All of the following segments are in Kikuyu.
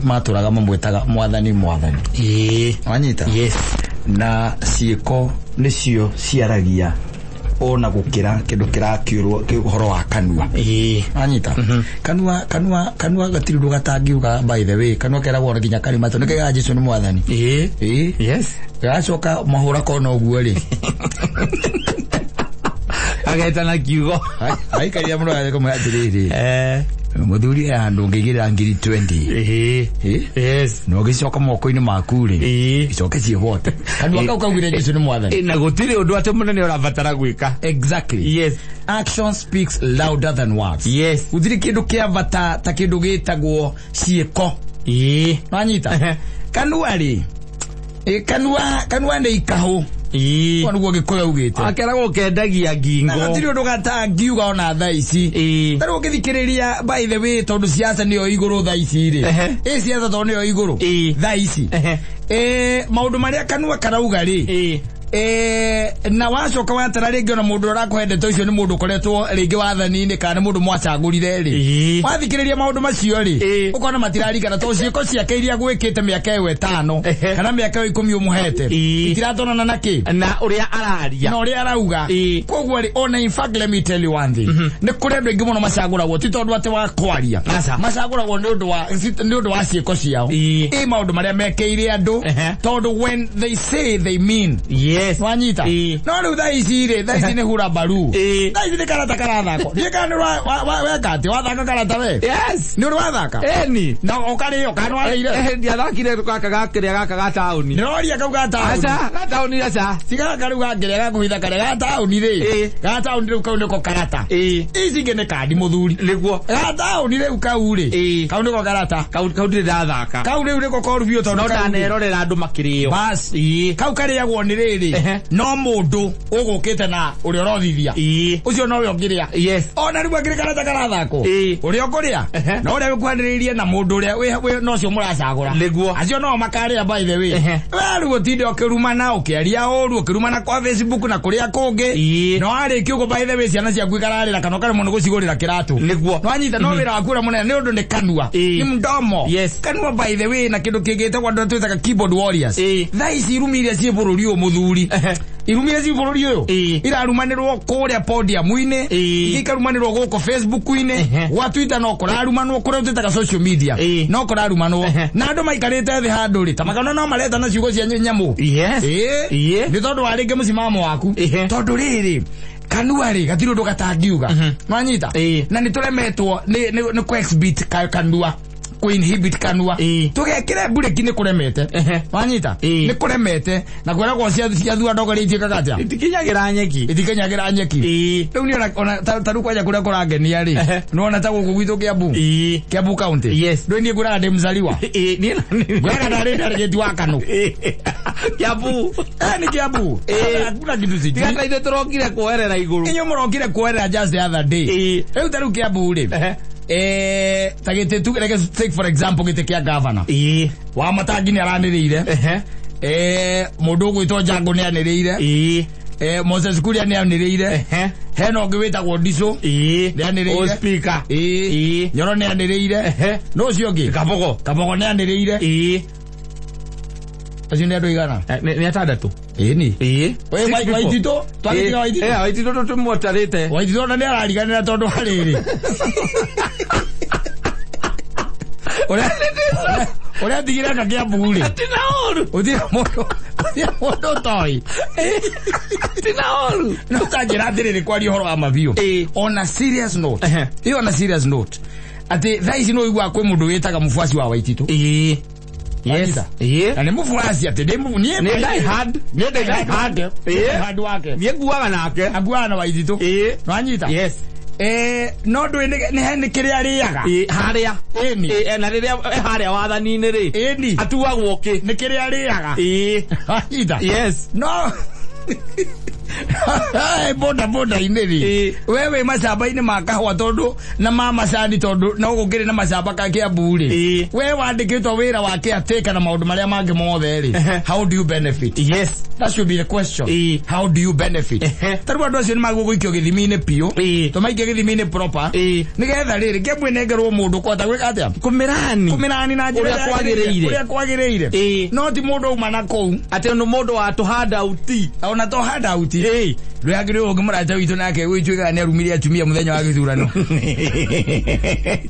Matũraga mamwĩtaga Mwathani, Mwathani. Wanyita? Yes. Na ciĩko nĩcio ciaragia ona gũkĩra kĩndũ kĩrakiũrwo ũhoro wa kanua. Wanyita? Kanua gatirĩ ũndũ gatangiuga. By the way, kanua keragwo ona nginya karĩ matũ nĩkĩgaga Jesu nĩ Mwathani. Ĩĩ. Gacoka mahũra kona ũguo rĩ, Agetana kiugo. Aikarire mũno agĩkũmwĩra atĩrĩrĩ, mũthuri, he handũ ũngĩigĩrĩra ngiri 20. Ĩ? Yes. Na ũgĩcoka moko-inĩ maku rĩ, icoke ciĩgwate. Kanua kau kaugire Jesu nĩ Mwathani. Na gũtirĩ ũndũ atĩ mũnene ũrabatara gwĩka. Exactly. Action speaks louder than words. Gũtirĩ kĩndũ kĩa bata ta kĩndũ gĩtagwo ciĩko. Wanyita? Kanua rĩ, kanua nĩ ikahũ. Ũguo nĩguo Gĩkũyũ augĩte. Akeragwo kendagia Na ngingo. Gatirĩ ũndũ gatangiuga ona thaa ici. Tarĩu ũngĩthikĩrĩria, by the way, tondũ siasa nĩyo igũrũ thaa ici rĩ, ĩ siasa tondũ nĩyo igũrũ thaa ici, maũndũ marĩa kanua karauga rĩ, na wacoka watara rĩngĩ ona mũndũ ũrakũhe ndeto icio nĩ mũndũ ũkoretwo rĩngĩ wathani-inĩ kana nĩ mũndũ mwacagũrire rĩ, wathikĩrĩria maũndũ macio rĩ, ũkona matiraringana tondũ ciĩko ciake iria gwĩkĩte mĩaka ĩyo 5 kana mĩaka ĩyo 10 ũmũhete itiratonana na kĩ Na ũrĩa araria. Na ũrĩa arauga. Koguo rĩ, ona in fact, let me tell you one thing, nĩ kũrĩ andũ aingĩ mũno macagũragwo ti tondũ atĩ wa kwaria. Aca. Macagũragwo nĩ ũndũ wa ciĩko ciao, ĩ maũndũ marĩa mekĩire andũ, tondũ when they say, they mean. Wanyita? No rĩu thaa ici rĩ, thaa ici nĩ hura mbaru. Thaa ici nĩ karata karathakwo. Ndiĩ kana nĩ weka atĩ wathaka karata we. Yes. Nĩ ũrĩ wathaka Eni. na ũkarĩo kana warĩire? Ndiathakire gaka gakĩrĩa gaka ga taũni. Ndĩroria kau ga taũni. Aca, ga taũni aca. Tiga gaka rĩu gakĩrĩa gakũhitha karĩa ga taũni rĩ. Ga taũni rĩu kau nĩko karata. Ici ingĩ nĩ kandi, mũthuri. Ga taũni rĩu kau rĩ, kau nĩko karata. Kau ndirĩ ndathaka. Kau rĩu nĩko koru biũ tondũ No kau rĩ- ndanerorera andũ makĩrĩo. Bas, kau karĩagwo nĩ rĩrĩ, no mũndũ ũgũkĩte na ũrĩa ũrothithia, ũcio nowe ũngĩrĩa. Ona rĩu akĩrĩ karata karathakwo, ũrĩa ũkũrĩa na ũrĩa wĩkuhanĩrĩirie na mũndũ ũrĩa na ũcio mũracagũra. Acio no makarĩa, by the way. We rĩu ũtinde ũkĩrumana, ũkĩaria ũru, ũkĩrumana kwa Facebook na kũrĩa kũngĩ, na warĩkia ũguo, by the way, ciana ciaku ikararĩra kana ũkaremwo nĩ gũcigũrĩra kĩratũ. Nwanyita? No wĩra waku ũrĩa mũnene nĩ ũndũ nĩ kanua, nĩ mdomo. Kanua, by the way, na kĩndũ kĩngĩ gĩtagwo andũ twĩtaga keyboard warriors. Thaa ici irumi iria ciĩ bũrũri ũyũ, mũthuri, irumi iria ciĩ bũrũri ũyũ irarumanĩrwo kũrĩa podium-inĩ, ingĩ ikarumanĩrwo gũkũ Facebook-inĩ, gwa Twitter no kũrarumanwo, kũrĩa twĩtaga social media, no kũrarumanwo na andũ maikarĩte thĩ handũ rĩ ta makana no mareta na ciugo cia nyamũ. Nĩ tondũ wa rĩngĩ mũcimamo waku, tondũ rĩrĩ kanua rĩ gatirĩ ũndũ gatangiuga. Nwanyita? Na nĩ tũremetwo nĩ kũ-exhibit kanua, kũ-inhibit kanua, tũgekĩre mburĩki, nĩ kũremete. Wanyita? Nĩ kũremete na kwĩragwo ciathua ndogoria ituĩkaga atĩa? Itikinyagĩra nyeki. Itikinyagĩra nyeki. Rĩu niĩ ona ta rĩu kwanja kũrĩa kũrangenia rĩ, nĩwona ta gũkũ gwitũ Kiambu, Kiambu County, ndũĩ niĩ ngwĩraga ndĩ mzaliwa. Niĩ Ngwĩraga ndarĩ delegate wa Kanu. Kiambu. Nĩ Kiambu. Hakuna kitu sijui. Tiga ta ithuĩ tũrokire kuoerera igũrũ. Inyuĩ mũrokire kuoerera just the other day. Rĩu ta rĩu Kiambu rĩ, ta gĩtĩ tu, reke take for example gĩtĩ kĩa governor wa Matangi nĩ aranĩrĩire, mũndũ ũgwĩtwo Jango nĩ anĩrĩire, Moses Kuria nĩ anĩrĩire, hena ũngĩ wĩtagwo Ndico nĩ anĩrĩire. O speaker. Nyoro nĩ anĩrĩire. No ũcio ũngĩ? Kabogo. Kabogo nĩ anĩrĩire. Acio nĩ andũ igana? Nĩ atandatũ. Ĩni. Waititũ twagĩtiga Waititũ. Waititũ tũmũtarĩte. Waititũ ona nĩ arariganĩra tondũ harĩrĩ ũrĩa atigire ka Kiambu rĩ. Tina ũru. Gũtirĩ mũndũ ũtoĩ. Tina ũru. No tanjĩra atĩrĩrĩ, kwaria ũhoro wa mabiũ, on a serious note, ĩyo on a serious note, atĩ thaa ici no ũiguaga kwĩ mũndũ wĩtaga mũbuaci wa Waititũ. Wanyita? Na nĩ mũbuaci atĩ ndĩ niĩ Nĩ die hard. Niĩ ndĩ die hard. Die hard wake. Niĩ nguaga nake. Anguaga na Waititũ. Nwanyita? Yes. No ndũĩ nĩ kĩrĩa arĩaga. Harĩa. Ĩni. Na rĩrĩa harĩa wathani-inĩ rĩ, atuagwo kĩ? Nĩ kĩrĩa arĩaga. Wanyita? Yes. No Boda boda-inĩ rĩ, we wĩ macamba-inĩ ma kahũa tondũ na ma macani, tondũ no gũkĩrĩ na macamba ka Kiambu rĩ, we wandĩkĩtwo wĩra wa caretaker na maũndũ marĩa mangĩ mothe rĩ, how do you benefit? That should be the question. How do you benefit? Tarĩu andũ acio nĩ magwo gũikio gĩthimi-inĩ biũ, tũmaikie gĩthimi-inĩ proper, nĩgetha rĩrĩ Kiambu ĩnengerwo mũndũ kũhota gwĩka atĩa? Kũmĩrani. Kũmĩrani na njĩra Ũrĩa ĩrĩa kwagĩrĩire. ũrĩa kwagĩrĩire. No ti mũndũ auma na kũu Atĩ nĩ mũndũ wa tũhanda uti. Ona to handout ndũyagĩrĩirwo ũngĩ mũrata witũ nake gwĩtuĩkaga nĩ arumire atumia mũthenya wa gĩthurano.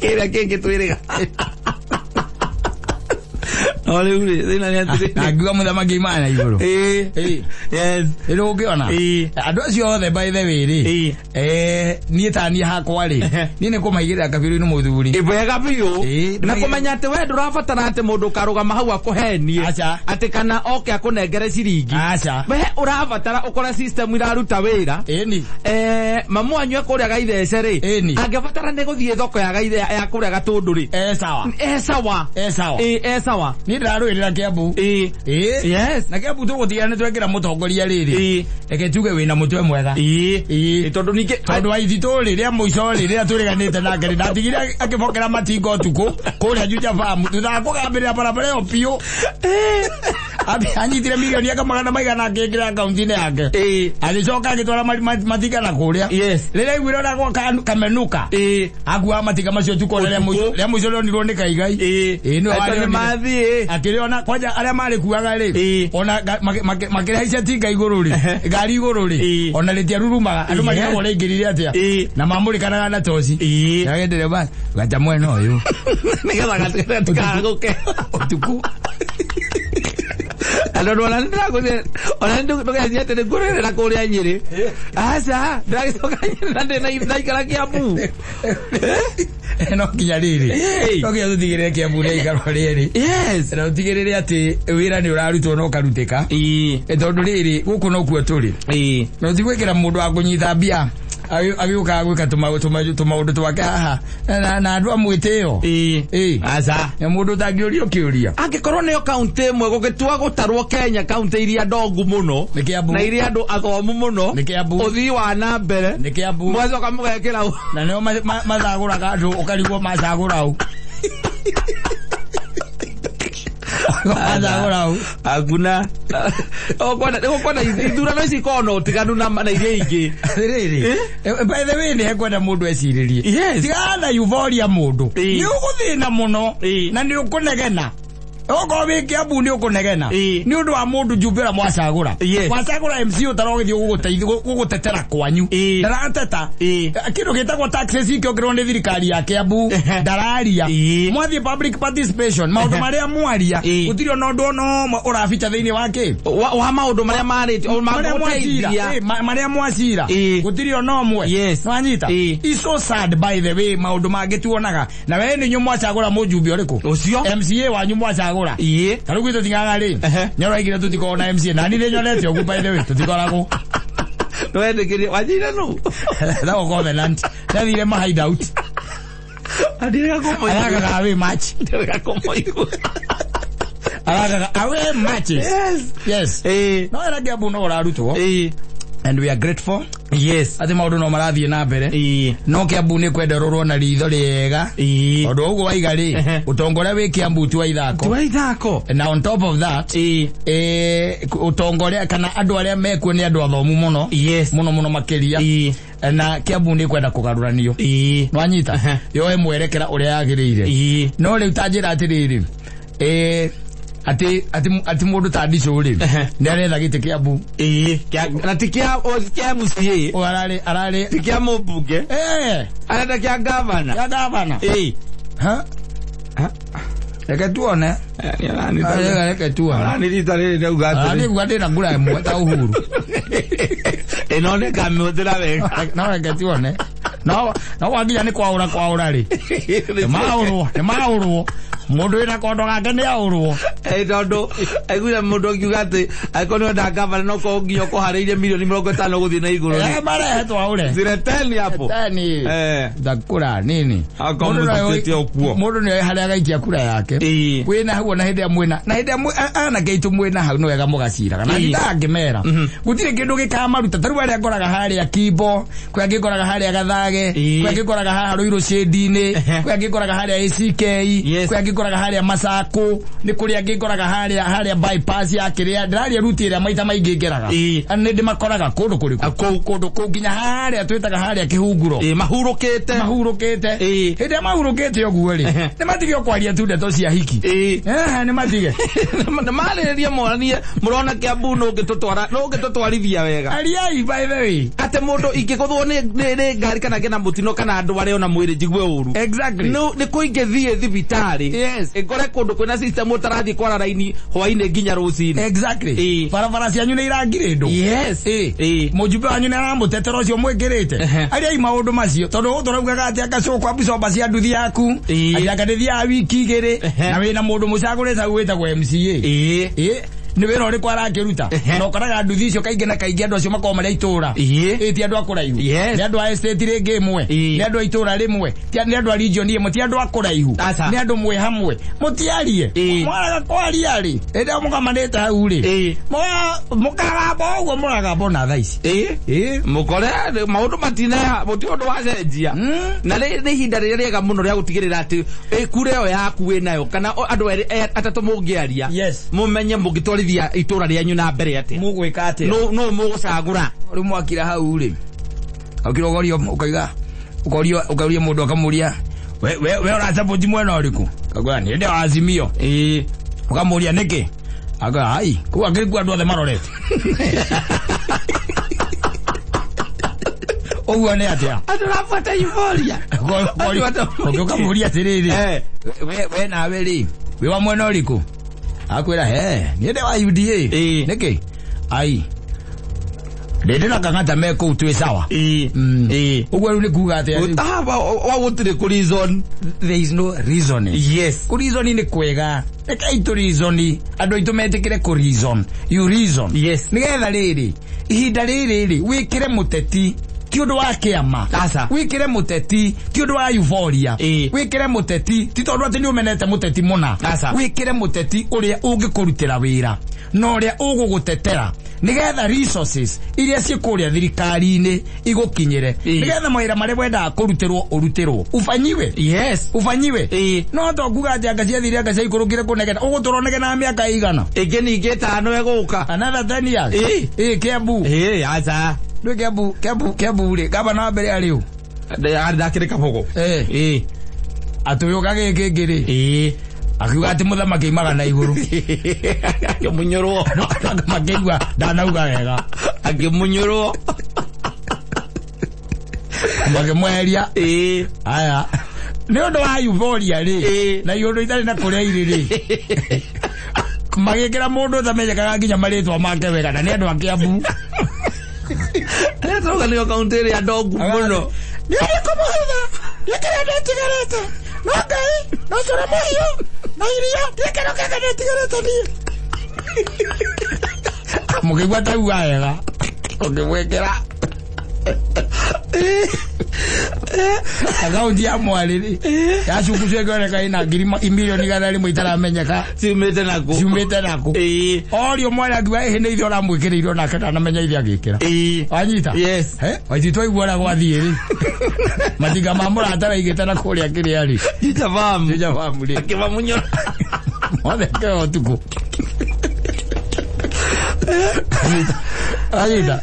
Kĩrĩa kĩngĩ twĩrĩga. No rĩu rĩ, thĩna nĩ atĩrĩ. Na ngiuga mũthamaki imana na igũrũ. Rĩrĩ ũngĩona andũ acio othe, by the way rĩ, niĩ ta niĩ hakwa rĩ, niĩ nĩ kũmaigĩrĩra kabirũ-inĩ mũthuri. Wega biũ. Na kũmenya atĩ we ndũrabatara atĩ mũndũ ũkarũgama hau akũhenie. Aca. Atĩ kana oke akũnengere ciringi. Aca. We ũrabatara ũkore system iraruta wĩra. Ĩni. Mamu wanyu e kũrĩa Gaithece rĩ, angĩbatara nĩ gũthiĩ thoko ya Gaithe ya kũrĩa Gatũndũ rĩ, e sawa. E sawa. E sawa. Ĩ, e sawa. Niĩ ndĩrarũĩrĩra Kiambu. Ĩ. Na Kiambu tũgũtigana nĩ twekĩra mũtongoria rĩrĩ, reke tuge wĩna mũtwe mwega. Ĩ, tondũ ningĩ Tondũ wa ithitũ rĩ, rĩa mũico rĩ, rĩrĩa twĩrĩganĩte nake rĩ, ndatigire akĩbokera matinga ũtukũ kũrĩa Juja Farm thutha wa kũgambĩrĩra barabara ĩyo biũ. Anyitire milioni aka magana maigana akĩingĩra akaunti-inĩ yake, agĩcoka agĩtwara matinga na kũrĩa. Rĩrĩa aiguire ũrĩa gwa kamenuka, akuaga matinga macio ũtukũ ona rĩa mũico rĩonirwo nĩ Kaigai. Ĩ, nĩwe Atĩ warĩonire. nĩ mathiĩ. Akĩrĩona kwanja arĩa marĩkuaga rĩ, ona makĩhaica tinga igũrũ rĩ, ngari igũrũ rĩ, ona rĩtiarurumaga, andũ marigagwo rĩaingĩrire atĩa, na mamũrĩkanaga na toci. Agendere ba gacha mwena ũyũ Nĩgetha gatikagũke ũtukũ. Andũ ona nĩndĩrakwĩrire, ona ndũgecia atĩ nĩngũrĩrĩra kũrĩa Nyĩrĩ. Aca, ndĩragĩcoka Nyĩrĩ na ndĩ ndaikara Kiambu. No nginya rĩrĩ, no nginya tũtigĩrĩre Kiambu nĩ aikarwo rĩerĩ, na ũtigĩrĩre atĩ wĩra nĩ ũrarutwo na ũkarutĩka. Tondũ rĩrĩ, gũkũ nokuo tũrĩ, na ũtigwĩkĩra mũndũ wa kũnyita mbia agĩũkaga gwĩka tũmaũndũ twake haha na andũ a mwĩtĩo. Aca. Na mũndũ ũtangĩũrio kĩũria. Angĩkorwo nĩyo kaunti ĩmwe gũgĩtua gũtarwo Kenya, kaunti iria ndongu mũno Nĩ Kiambu. na iria andũ athomu mũno, Nĩ Kiambu. ũthii wa na mbere, Nĩ Kiambu. mũgacoka mũgekĩra Na nĩo macagũraga andũ, ũkarigwo macagũra ũ, macagũra ũ. Hakuna nĩgũkwenda ithurano ici ikorwo na ũtiganu na iria ingĩ. Rĩrĩ, by the way, nĩ hekwenda mũndũ ecirĩrie. Tigana na euphoria, mũndũ nĩ ũgũthĩna mũno na nĩ ũkũnegena. Okorwo wĩ Kiambu nĩ ũkũnegena nĩ ũndũ wa mũndũ njumbe ũrĩa mwacagũra. Mwacagũra MC ũtarogĩthiĩ gũgũteithia gũgũtetera kwanyu, ndarateta. Kĩndũ gĩtagwo taxes ikĩongererwo nĩ thirikari ya Kiambu, ndararia. Mwathiĩ public participation, maũndũ marĩa mwaria, gũtirĩ ona ũndũ ona ũmwe ũrabicha thĩinĩ wa kĩ wa maũndũ marĩa marĩte o marĩa mwacira. mangĩgũteithia. Marĩa mwacira, gũtirĩ ona ũmwe. Nwanyita? It's so sad, by the way, maũndũ mangĩ tuonaga na we nĩ inyuĩ mwacagũra mũjumbe ũrĩkũ? Ũcio. MCA wanyu mwacagũra. Ta rĩu gwitũ tingaga rĩ, nĩũraigire tũtikoragwo na MCA, na niĩ nĩnyonete ũguo, by the way, tũtikoragwo. Nĩwetĩkĩrie wanjĩire nũ? Ethagwo Covenant, nĩathire ma hideout. Ndirega kũmũigua. Aragaga away match. Ndirega kũmũigua. Aragaga away matches. Yes. No era Kiambu no ũrarutwo, and we are grateful atĩ maũndũ no marathiĩ na mbere, no Kiambu nĩ kwenda rorwo na ritho rĩega, tondũ ũguo waiga rĩ, ũtonga ũrĩa wĩ Kiambu ti wa ithako. Tiwa ithako. Na on top of that, ũtonga ũrĩa kana andũ arĩa mekuo nĩ andũ athomu mũno, mũno mũno makĩria. Na Kiambu nĩ kwenda kũgarũranio, nwanyita, yoe mwerekera ũrĩa yagĩrĩire. No rĩu ta njĩra atĩrĩrĩ, atĩ mũndũ ta Ndicũ rĩ, nĩ aretha gĩtĩ Kiambu. Na ti kĩa MCA. O ararĩ Ti kĩa mũmbunge. Arenda kĩa gavana. Ya gavana. Ha? Reke tuone. Reke tuone. Arani rita rĩrĩ ndauga atĩrĩ. Niĩ nguga ndĩna ngura ĩmwe ta Uhuru. Ĩno nĩ ngamĩhũthĩra wega. No reke tuone. No no waginya nĩ kwaũra kwaũra rĩ. Nĩ maũrwo, nĩ maũrwo. Mundu wina kondo gake ni aurwo. Tondu aiguire mundu akiuga ati angĩkorwo nĩ wenda gavana no korwo nginya ũkũharĩirie milioni 50 gũthiĩ na igũrũ. Marehe twaure. Zireteni hapo. Teni. Ndakura nini. Akorwo mũthikĩtie ũkuo. Mundu nĩ oĩ harĩa agaikia kura yake. Wĩna hau ona hĩndĩ ĩrĩa mwĩna na hĩndĩ ĩrĩa anake aitũ mwĩna hau nĩ wega mũgaciraga. Na ndangĩmera. Gũtirĩ kĩndũ gĩkamaruta. Ta rĩu arĩa ngoraga harĩa Kimbo, kwĩ angĩ ngoraga harĩa Gathage, kwĩ angĩ ngoraga haha Ruiru Shade-inĩ, kwĩ angĩ ngoraga harĩa ACK, kwĩ angĩ ngoraga harĩa Masako, nĩ kũrĩ angĩ ngoraga harĩa bypass ya kĩrĩa ndĩraria ruti ĩrĩa maita maingĩ ngeraga. Nĩ ndĩmakoraga kũndũ kũrĩkũ? Kũndũ kũu nginya harĩa twĩtaga harĩa Kĩhunguro. Mahurũkĩte. Mahurũkĩte. Hĩndĩ ĩrĩa mahurũkĩte ũguo rĩ, nĩ matige kwaria tu ndeto cia hiki. Nĩ matige. Nĩ marĩrĩrie monanie mũrona Kiambu nũ ũngĩtũtwarithia wega. Ariai by the way. Atĩ mũndũ ingĩgũthwo nĩ ngari kana ngĩe na mũtino kana andũ arĩa ona mwĩrĩ njigue ũru. Exactly. Nĩ kũ ingĩthiĩ thibitarĩ. Yes. Ngore kũndũ kwĩna system ũtarathiĩ kwara raini hwainĩ nginya rũcinĩ. Exactly. Barabara cianyu nĩ irangirĩndwo. Yes. Mũjumbe wanyu nĩ aramũtetera ũcio mwĩkĩrĩte. Ariai maũndũ macio tondũ gũkũ tũraugaga atĩ angacũkwa mbucomba cia nduthi yaku. Atĩ anga ndĩthiaga wiki igĩrĩ na wĩna mũndũ mũcagũrĩte hau wĩtagwo MCA. Nĩ wĩra ũrĩkũ arakĩruta? Na ũkoraga nduthi icio kaingĩ na kaingĩ andũ acio makoragwo marĩ a itũra. Ti andũ a kũraihu. Nĩ andũ a estate rĩngĩ ĩmwe. Nĩ andũ a itũra rĩmwe. Nĩ andũ a region ĩmwe. Ti andũ a kũraihu. Nĩ andũ mwĩ hamwe. Mũtiarie. Mwaraga kwaria rĩ. Hĩndĩ ĩrĩa mũgamanĩte hau rĩ. Mũkagamba ũguo mũragamba ona thaa ici. Mũkore maũndũ matineha, gũtirĩ ũndũ wacenjia. Na nĩ ihinda rĩrĩa rĩega mũno rĩa gũtigĩrĩra atĩ kura ĩyo yaku wĩnayo kana andũ erĩ atatũ mũngĩaria. Mũmenye mũngĩtwarithia itũra rĩanyu na mbere atĩa. Mũgwĩka atĩa? No mũgũcagũra. Rĩu mwakira hau rĩ. Ũkira ũkorio ũkaiga ũkorio ũkaũria mũndũ akamũria we ũrasupport mwena ũrĩkũ? Akakwĩra niĩ ndĩ wa Azimio. Ũkamũria nĩkĩ? Akakwĩra ai kũu akĩrĩ kuo andũ othe marorete. Ũguo nĩ atĩa? Andũ rabuata euphoria. Ũkamũria atĩrĩrĩ, we nawe rĩ, wĩ wa mwena ũrĩkũ? Akwĩra he, niĩ ndĩ wa UDA. Nĩkĩ? Ai. Ndĩ na Kang'ata me kũu twĩ sawa. Ũguo rĩu nĩ kuga atĩa rĩu? Wa gũtirĩ kũ reason. There is no reasoning. Yes. Kũ reason nĩ kwega. Rekei tũ reason. Andũ aitũ metĩkĩre kũ reason. You reason. Yes. Nĩgetha rĩrĩ, ihinda rĩrĩ rĩ, wĩkĩre mũteti ti ũndũ wa kĩama. Wĩkĩre mũteti ti ũndũ wa euphoria. Wĩkĩre mũteti ti tondũ atĩ nĩ ũmenete mũteti mũna. Wĩkĩre mũteti ũrĩa ũngĩkũrutĩra wĩra na ũrĩa ũgũgũtetera nĩgetha resources iria ciĩ kũrĩa thirikari-inĩ igũkinyĩre, nĩgetha mawĩra marĩa wendaga kũrutĩrwo ũrutĩrwo, ufanyiwe. Yes. Ufanyiwe. No to kuga atĩ anga ciathire anga ciaikũrũkire kũnegena, ũgũtũra ũnegenaga mĩaka ĩigana? Ĩngĩ ningĩ ĩtano ĩgũka. Another 10 years. Kiambu. Aca. Ndwĩ Kiambu rĩ, gavana wa mbere arĩ ũ? Ndakĩrĩ Kabogo. Atũyũka gĩkĩ kĩngĩ rĩ. Akiuga atĩ mũthamaki aimaga na igũrũ. Akĩmunyũrwo. Makĩigua ndanauga wega. Akĩmunyũrwo. Makĩmweheria. Aya. Nĩ ũndũ wa euphoria rĩ, na iũndũ itarĩ na kũrĩa irĩ rĩ. Magĩkĩra mũndũ ũtamenyekaga nginya marĩtwa make wega na nĩ andũ a Kiambu. Arĩa tũrauga nĩyo kaũntĩ ĩrĩa ndongu mũno. Nĩ ũrĩkũ mũhitha? Nĩ kĩrĩa ndĩtigarĩte. No Ngai, no cũrũ mũhiũ, na iria, nĩ kĩrĩa kĩngĩ ndĩtigarĩte niĩ. Mũkĩigua tauga wega. Ũkĩmwĩkĩra. Akaunti ya mwarĩ rĩ, ya cukucu ĩkĩoneka ĩna ngiri milioni 100 itaramenyeka. Ciumĩte nakũ? Ciumĩte nakũ? Orio mwarĩ akiuga ĩhĩ nĩ ithe ũramwĩkĩrĩire onake ndanamenya ithe agĩkĩra. Wanyita? Yes. Waiti twaigua ũrĩa gwathiĩ rĩ. Matinga ma mũrata raigĩte na kũrĩa kĩrĩa rĩ. Juja Farm. Juja Farm rĩ. Akĩmamunyũra. Mothe akĩoya ũtukũ. Anyita.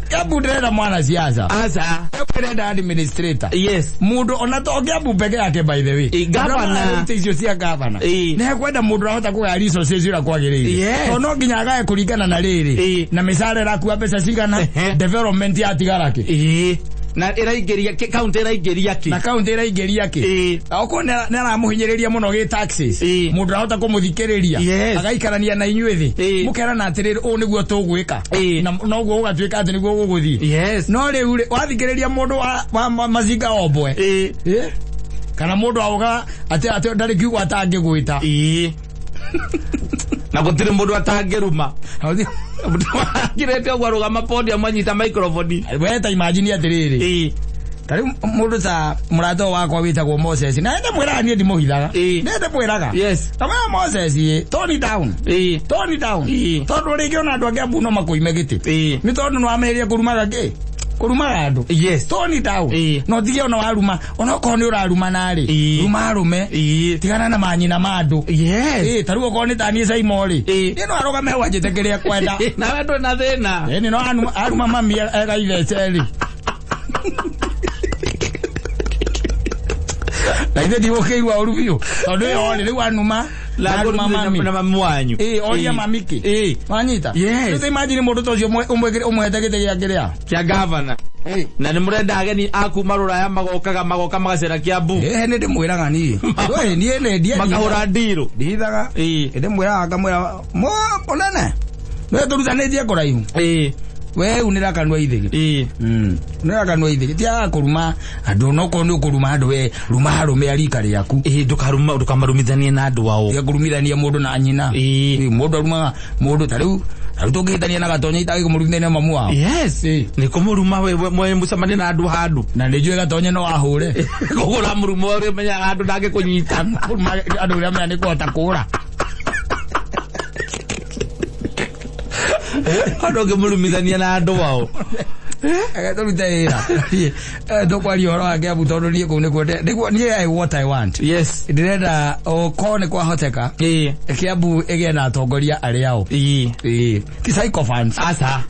Kiambu ndĩrenda mwana siasa. Aca. Kiambu ndĩrenda administrator. Yes. Mũndũ ona to Kiambu peke yake by the way. Gavana. Icio cia gavana. Nĩ hekwenda mũndũ ũrahota kũgaya resources ũrĩa kwagĩrĩire. Yes. To no nginya agae kũringana na rĩrĩ. Na mĩcara ĩrakua mbeca cigana, development yatigara kĩ. Na ĩraingĩria kĩ, kaunti ĩraingĩria kĩ. Na kaunti ĩraingĩria kĩ. Okorwo nĩ aramũhinyĩrĩria mũno gĩ taxes. Mũndũ arahota kũmũthikĩrĩria. Agaikarania na inyuĩ thĩ. Mũkerana atĩrĩrĩ, ũũ nĩguo tũgwĩka. Na noguo ũgatuĩka atĩ nĩguo gũgũthiĩ. Yes. No rĩu rĩ, wathikĩrĩria mũndũ wa macinga ombwe. Kana mũndũ auga atĩ atĩ ndarĩ kiugo atangĩgwĩta. Ĩĩ, na gũtirĩ mũndũ atangĩruma. Kirete ũguo arũgama podium anyita microphone. We ta imagine atĩrĩrĩ, ta rĩu mũndũ ta mũrata ũyũ wakwa wĩtagwo Moses, na ndĩmwĩraga niĩ ndimũhithaga. Nĩ ndĩmwĩraga. Kamwĩra Moses ĩ, tone down. Tone down. Tondũ rĩngĩ ona andũ angĩ ambu no makũime gĩtĩ. Nĩ tondũ nĩ wameria kũrumaga kĩ? Kũrumaga andũ. Tone down. No tige ona waruma, ona okorwo nĩ ũrarumana rĩ, ruma arũme. Tigana na manyina ma andũ. Ta rĩu okorwo nĩ ta niĩ Saimo rĩ, niĩ no arũgame hau anjĩte kĩrĩa ekwenda. Nawe ndũrĩ na thĩna. Ĩni no aruma mami egaithece rĩ. Na ithe ndigũkĩigua ũru biũ. Tondũ ĩyo rĩ, rĩu anuma, na aruma mami. Na mami wanyu. Ĩĩ, oria mami kĩ. Wanyita? Yes. Rĩu ta imagine mũndũ ta ũcio ũmũhete gĩtĩ gĩa kĩrĩa. Kĩa gavana. Na nĩ mũrenda ageni a kuma rũraya magokaga magoka magacera Kiambu. Ĩĩ, nĩ ndĩmwĩraga niĩ. We, niĩ nĩ ndiaria. Makahũra ndirũ. Ndihithaga. Ndĩmwĩraga ngamwĩra, mũnene. Nĩwe tũrutanĩtie kũraihu. We unĩra kanua ithĩgĩ. Unĩra kanua ithĩgĩ. Tiaga kũruma andũ, no korwo nĩ ũkũruma andũ we ruma arũme a rika rĩaku. Ĩĩ, ndũkaruma, ndũkamarumithanie na andũ ao. Tiga kũrumithania mũndũ na nyina. Ĩĩ, mũndũ arumaga mũndũ ta rĩu, ta rĩu tũngĩhĩtania na Gatonya itagĩkũmũrumithania na mamu wao. Yes. Nĩ kũmũruma we, we, we mũcemanie na andũ handũ. Na nĩ njũĩ Gatonya no ahũre. Koguo ũramũruma ũrĩa ũmenyaga andũ ndangĩkũnyita. Kũruma andũ ũrĩa amenya nĩ kũhota kũra. Andũ ũngĩmũrumithania na andũ ao. Reke tũrute wĩra. Tũkwaria ũhoro wa Kiambu tondũ niĩ kũu nĩkuo nĩkuo niĩ I what I want. Ndĩrenda okorwo nĩ kwahoteka, Kiambu ĩgĩe na atongoria arĩa ao. Ti sycophants. Aca.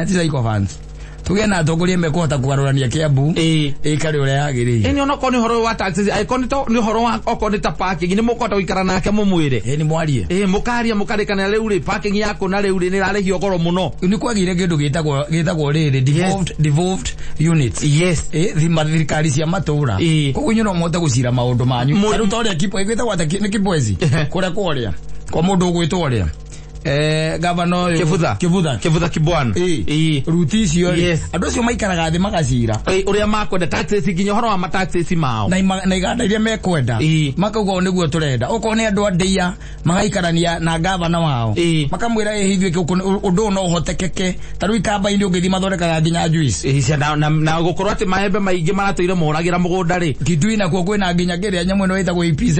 Ti sycophants. Tũgĩe na atongoria mekũhota kũgarũrania Kiambu ĩikare ũrĩa yagĩrĩire. Ĩni onokorwo nĩ ũhoro wa taxes, angĩkorwo nĩ ũhoro wa okorwo nĩ ta parking, nĩ mũkũhota gũikara nake mũmwĩre. Ĩni mwarie. Mũkaria mũkarĩkanĩra rĩu rĩ, parking yaku na rĩu rĩ, nĩ ĩrarĩhio goro mũno. Nĩ kwagĩire kĩndũ gĩtagwo rĩrĩ, devolved units. Thima thirikari cia matũra. Koguo inyuĩ no mũhote gũcira maũndũ manyu. Rĩu ta ũrĩa Kibwezi, gwĩtagwo atĩa? Nĩ Kibwezi? Kũrĩa kwa ũrĩa? Kwa mũndũ ũgwĩtwo ũrĩa? Gavana ũyũ. Kĩbutha. Kĩbutha. Kĩbutha Kibwana. Ruti icio rĩ. Andũ acio maikaraga thĩ magacira. Ũrĩa makwenda taxes, nginya ũhoro wa ma taxes mao. Na iganda iria mekwenda. Makauga ũũ nĩguo tũrenda. Okorwo nĩ andũ a ndĩa, magaikarania na gavana wao. Makamwĩra, ithuĩ ũndũ ũyũ no ũhotekeke. Ta rĩu ikamba-inĩ ũngĩthiĩ mathondekaga nginya juice. Cia, na gũkorwo atĩ maembe maingĩ maratũire moragĩra mũgũnda rĩ. Kitui nakuo kwĩna nginya kĩrĩa nyamũ ĩno ĩtagwo EPZ.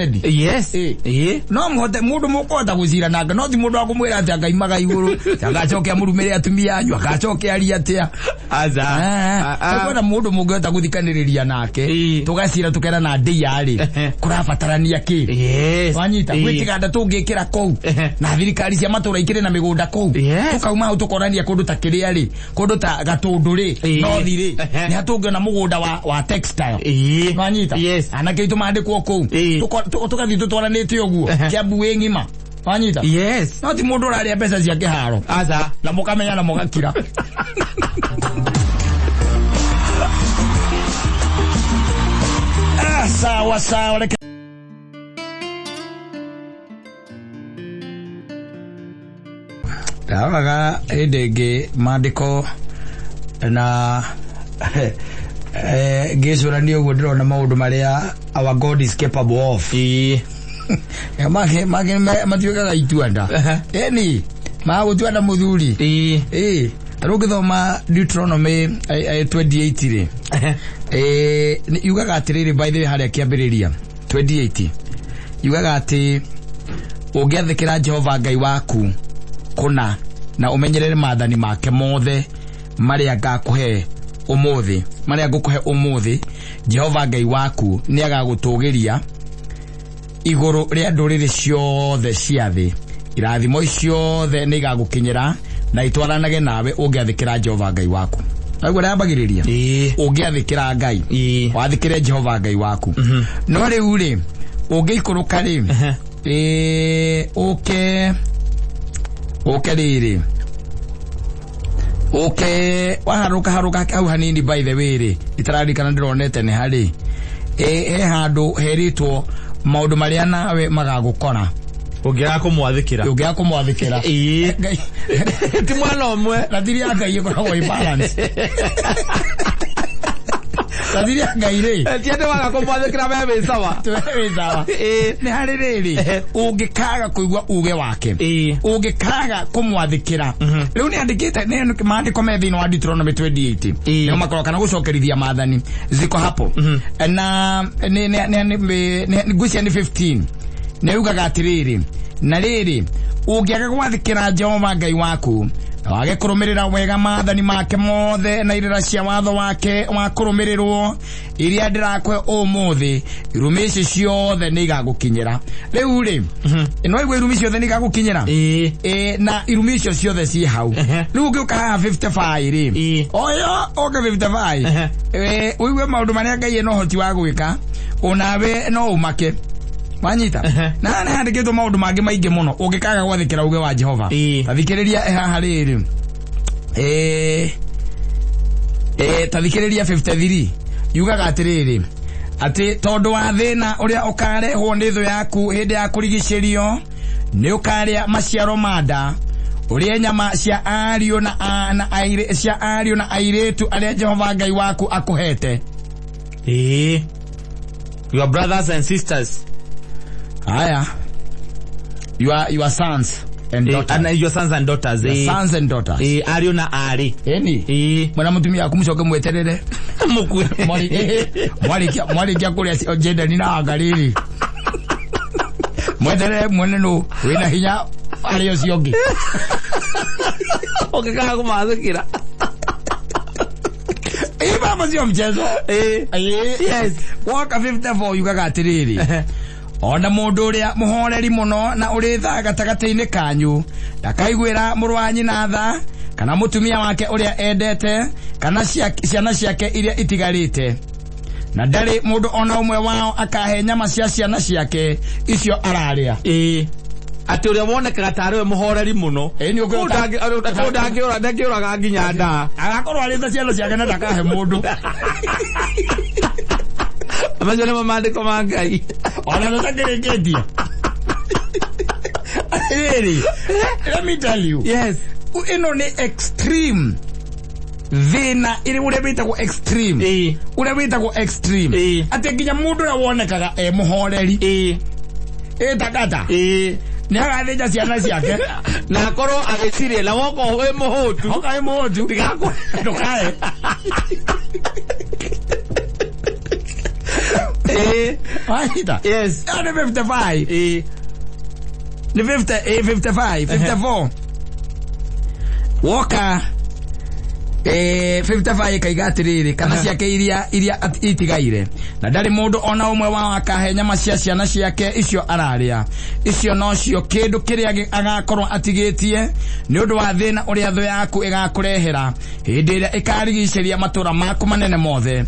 No mũhote, mũndũ mũkũhota gũcira nake, no ti mũndũ wa kũmwĩra atĩ akaimaga igũrũ, atĩ agacoke amũrumĩre atumia anyu, agacoke arie atĩa. Aca. Kwĩna mũndũ mũngĩhota gũthikanĩrĩria nake, tũgacira tũkera na ndĩa rĩ, kũrabatarania kĩ? Wanyita? Gwĩ kĩganda tũngĩkĩra kũu, na thirikari cia matũra ikĩrĩ na mĩgũnda kũu. Tũkauma hau tũkonania kũndũ ta kĩrĩa rĩ, kũndũ ta Gatũndũ rĩ, North rĩ, nĩ hatũngĩona mũgũnda wa textile. Wanyita? Anake aitũ mandĩkwo kũu. Tũgathiĩ tũtwaranĩte ũguo, Kiambu wĩ ng'ima. Wanyita? No ti mũndũ ũrarĩa mbeca cia kĩharo. Aca. Na mũkamenya na mũgakira. Sawa sawa, reke ndaroraga hĩndĩ ĩngĩ maandĩko na ngĩcũrania ũguo ndĩrona maũndũ marĩa our God is capable of. Matuĩkaga itua nda. Ĩni, magũtua nda mũthuri. Ta rĩu ũngĩthoma Deuteronomy 28 rĩ, yugaga atĩrĩrĩ, by the way, harĩa kĩambĩrĩria 28 yugaga atĩ ũngĩathĩkĩra Jehova Ngai waku kũna na ũmenyerere maathani make mothe marĩa ngakũhe ũmũthĩ, marĩa ngũkũhe ũmũthĩ, Jehova Ngai waku nĩ agagũtũgĩria igũrũ rĩa ndũrĩrĩ ciothe cia thĩ. Irathimo ciothe nĩ igagũkinyĩra na itwaranage nawe ũngĩathĩkĩra Jehova Ngai waku. Naguo rĩambagĩrĩria ũngĩathĩkĩra Ngai, wathĩkĩre Jehova Ngai waku. No rĩu rĩ, ũngĩikũrũka rĩ, ũke rĩrĩ, ũke waharũka harũka hau hanini, by the way rĩ, itaririkana ndĩronete nĩ harĩ he handũ herĩtwo maũndũ marĩa nawe magagũkora ũngĩaga kũmwathĩkĩra. Ũngĩaga kũmwathĩkĩra. Ngai. Ti mwana ũmwe. Ratiri ya Ngai ĩkoragwo ĩ balance. Tathiria Ngai rĩ. Ti atĩ waga kũmwathĩkĩra we wĩ sawa. Wĩ sawa. Nĩ harĩ rĩrĩ, ũngĩkaga kũigua uge wake, ũngĩkaga kũmwathĩkĩra. Rĩu nĩ andĩkĩte nĩ maandĩko me thĩinĩ wa Deuteronomy 28. Nĩho makoragwo kana gũcokerithia maathani ziko hapo. Na nĩ nĩ nĩ ngwĩciria nĩ 15. Nĩ yugaga atĩrĩrĩ, na rĩrĩ, ũngĩaga gwathĩkĩra Jehova Ngai waku na wage kũrũmĩrĩra wega maathani make mothe na irĩra cia watho wake wa kũrũmĩrĩrwo iria ndĩrakũhe ũmũthĩ, irumi ici ciothe nĩ igagũkinyĩra. Rĩu rĩ, no igua irumi ciothe nĩ igagũkinyĩra. Ĩ, na irumi icio ciothe ciĩ hau. Rĩu ũngĩũka haha 55 rĩ, oyo ũke 55, ũigue maũndũ marĩa Ngai ena ũhoti wa gwĩka, onawe no ũmake. Wanyita? Na haha nĩ handĩkĩtwo maũndũ mangĩ maingĩ mũno ũngĩkaga gwathĩkĩra uge wa Jehova. Ta thikĩrĩria haha rĩrĩ, ta thikĩrĩria 53 yugaga atĩrĩrĩ, atĩ tondũ wa thĩna ũrĩa ũkarehwo nĩ thũ yaku hĩndĩ ya kũrigicĩrio, nĩ ũkarĩa maciaro ma nda, ũrĩe nyama cia ariũ na, a, na airĩ, cia ariũ na airĩtu arĩa Jehova Ngai waku akũhete. Your brothers and sisters. Haya, your sons and daughters. And your sons and daughters. Your sons and daughters. Ariũ na aarĩ. Ĩni. Mwena mũtumia waku mũcoke mweterere Mũkue. Mwarĩkia kũrĩa njendani na angarĩrĩ, mweterere mwene nũ wĩna hinya harĩ ũcio ũngĩ. Ũngĩkaga kũmathĩkĩra. Ĩ, mama, sio mchezo. Woka 54 yugaga atĩrĩrĩ, ona mũndũ ũrĩa mũhoreri mũno na ũrĩ tha gatagatĩ-inĩ kanyu ndakaiguĩra mũrũ wa nyina tha, kana mũtumia wake ũrĩa endete, kana ciana ciake iria itigarĩte, na ndarĩ mũndũ ona ũmwe wao akahe nyama cia ciana ciake icio ararĩa. Atĩ ũrĩa wonekaga tarĩ we mũhoreri mũno. Ĩ, nĩ ũngĩhota- Kũu ndangĩũraga nginya nda. Agakorwo arĩte ciana ciake na ndakahe mũndũ. Macio nĩmo maandĩko ma Ngai. Ona tũtakĩrĩkĩtie rĩrĩ, let me tell you, ĩno nĩ extreme thĩna ĩrĩ ũrĩa wĩtagwo extreme, ũrĩa wĩtagwo extreme, atĩ nginya mũndũ ũrĩa wonekaga e mũhoreri ĩtakata nĩ agathĩnja ciana ciake. Na akorwo agĩciria na woka wĩ mũhũtu. Oka wĩ mũhũtu. Ndigakũ- Ndũkae. Wanyita? Yes. Ĩyo nĩ 55. Nĩ 50, 55, 54 woka, 55 kaiga atĩrĩrĩ, kana ciake iria itigaire, na ndarĩ mũndũ ona ũmwe wao akahe nyama cia ciana ciake icio ararĩa. Icio nocio kĩndũ kĩrĩa agakorwo atigĩtie nĩ ũndũ wa thĩna ũrĩa thũ yaku ĩgakũrehera hĩndĩ ĩrĩa ĩkarigicĩria matũũra maku manene mothe.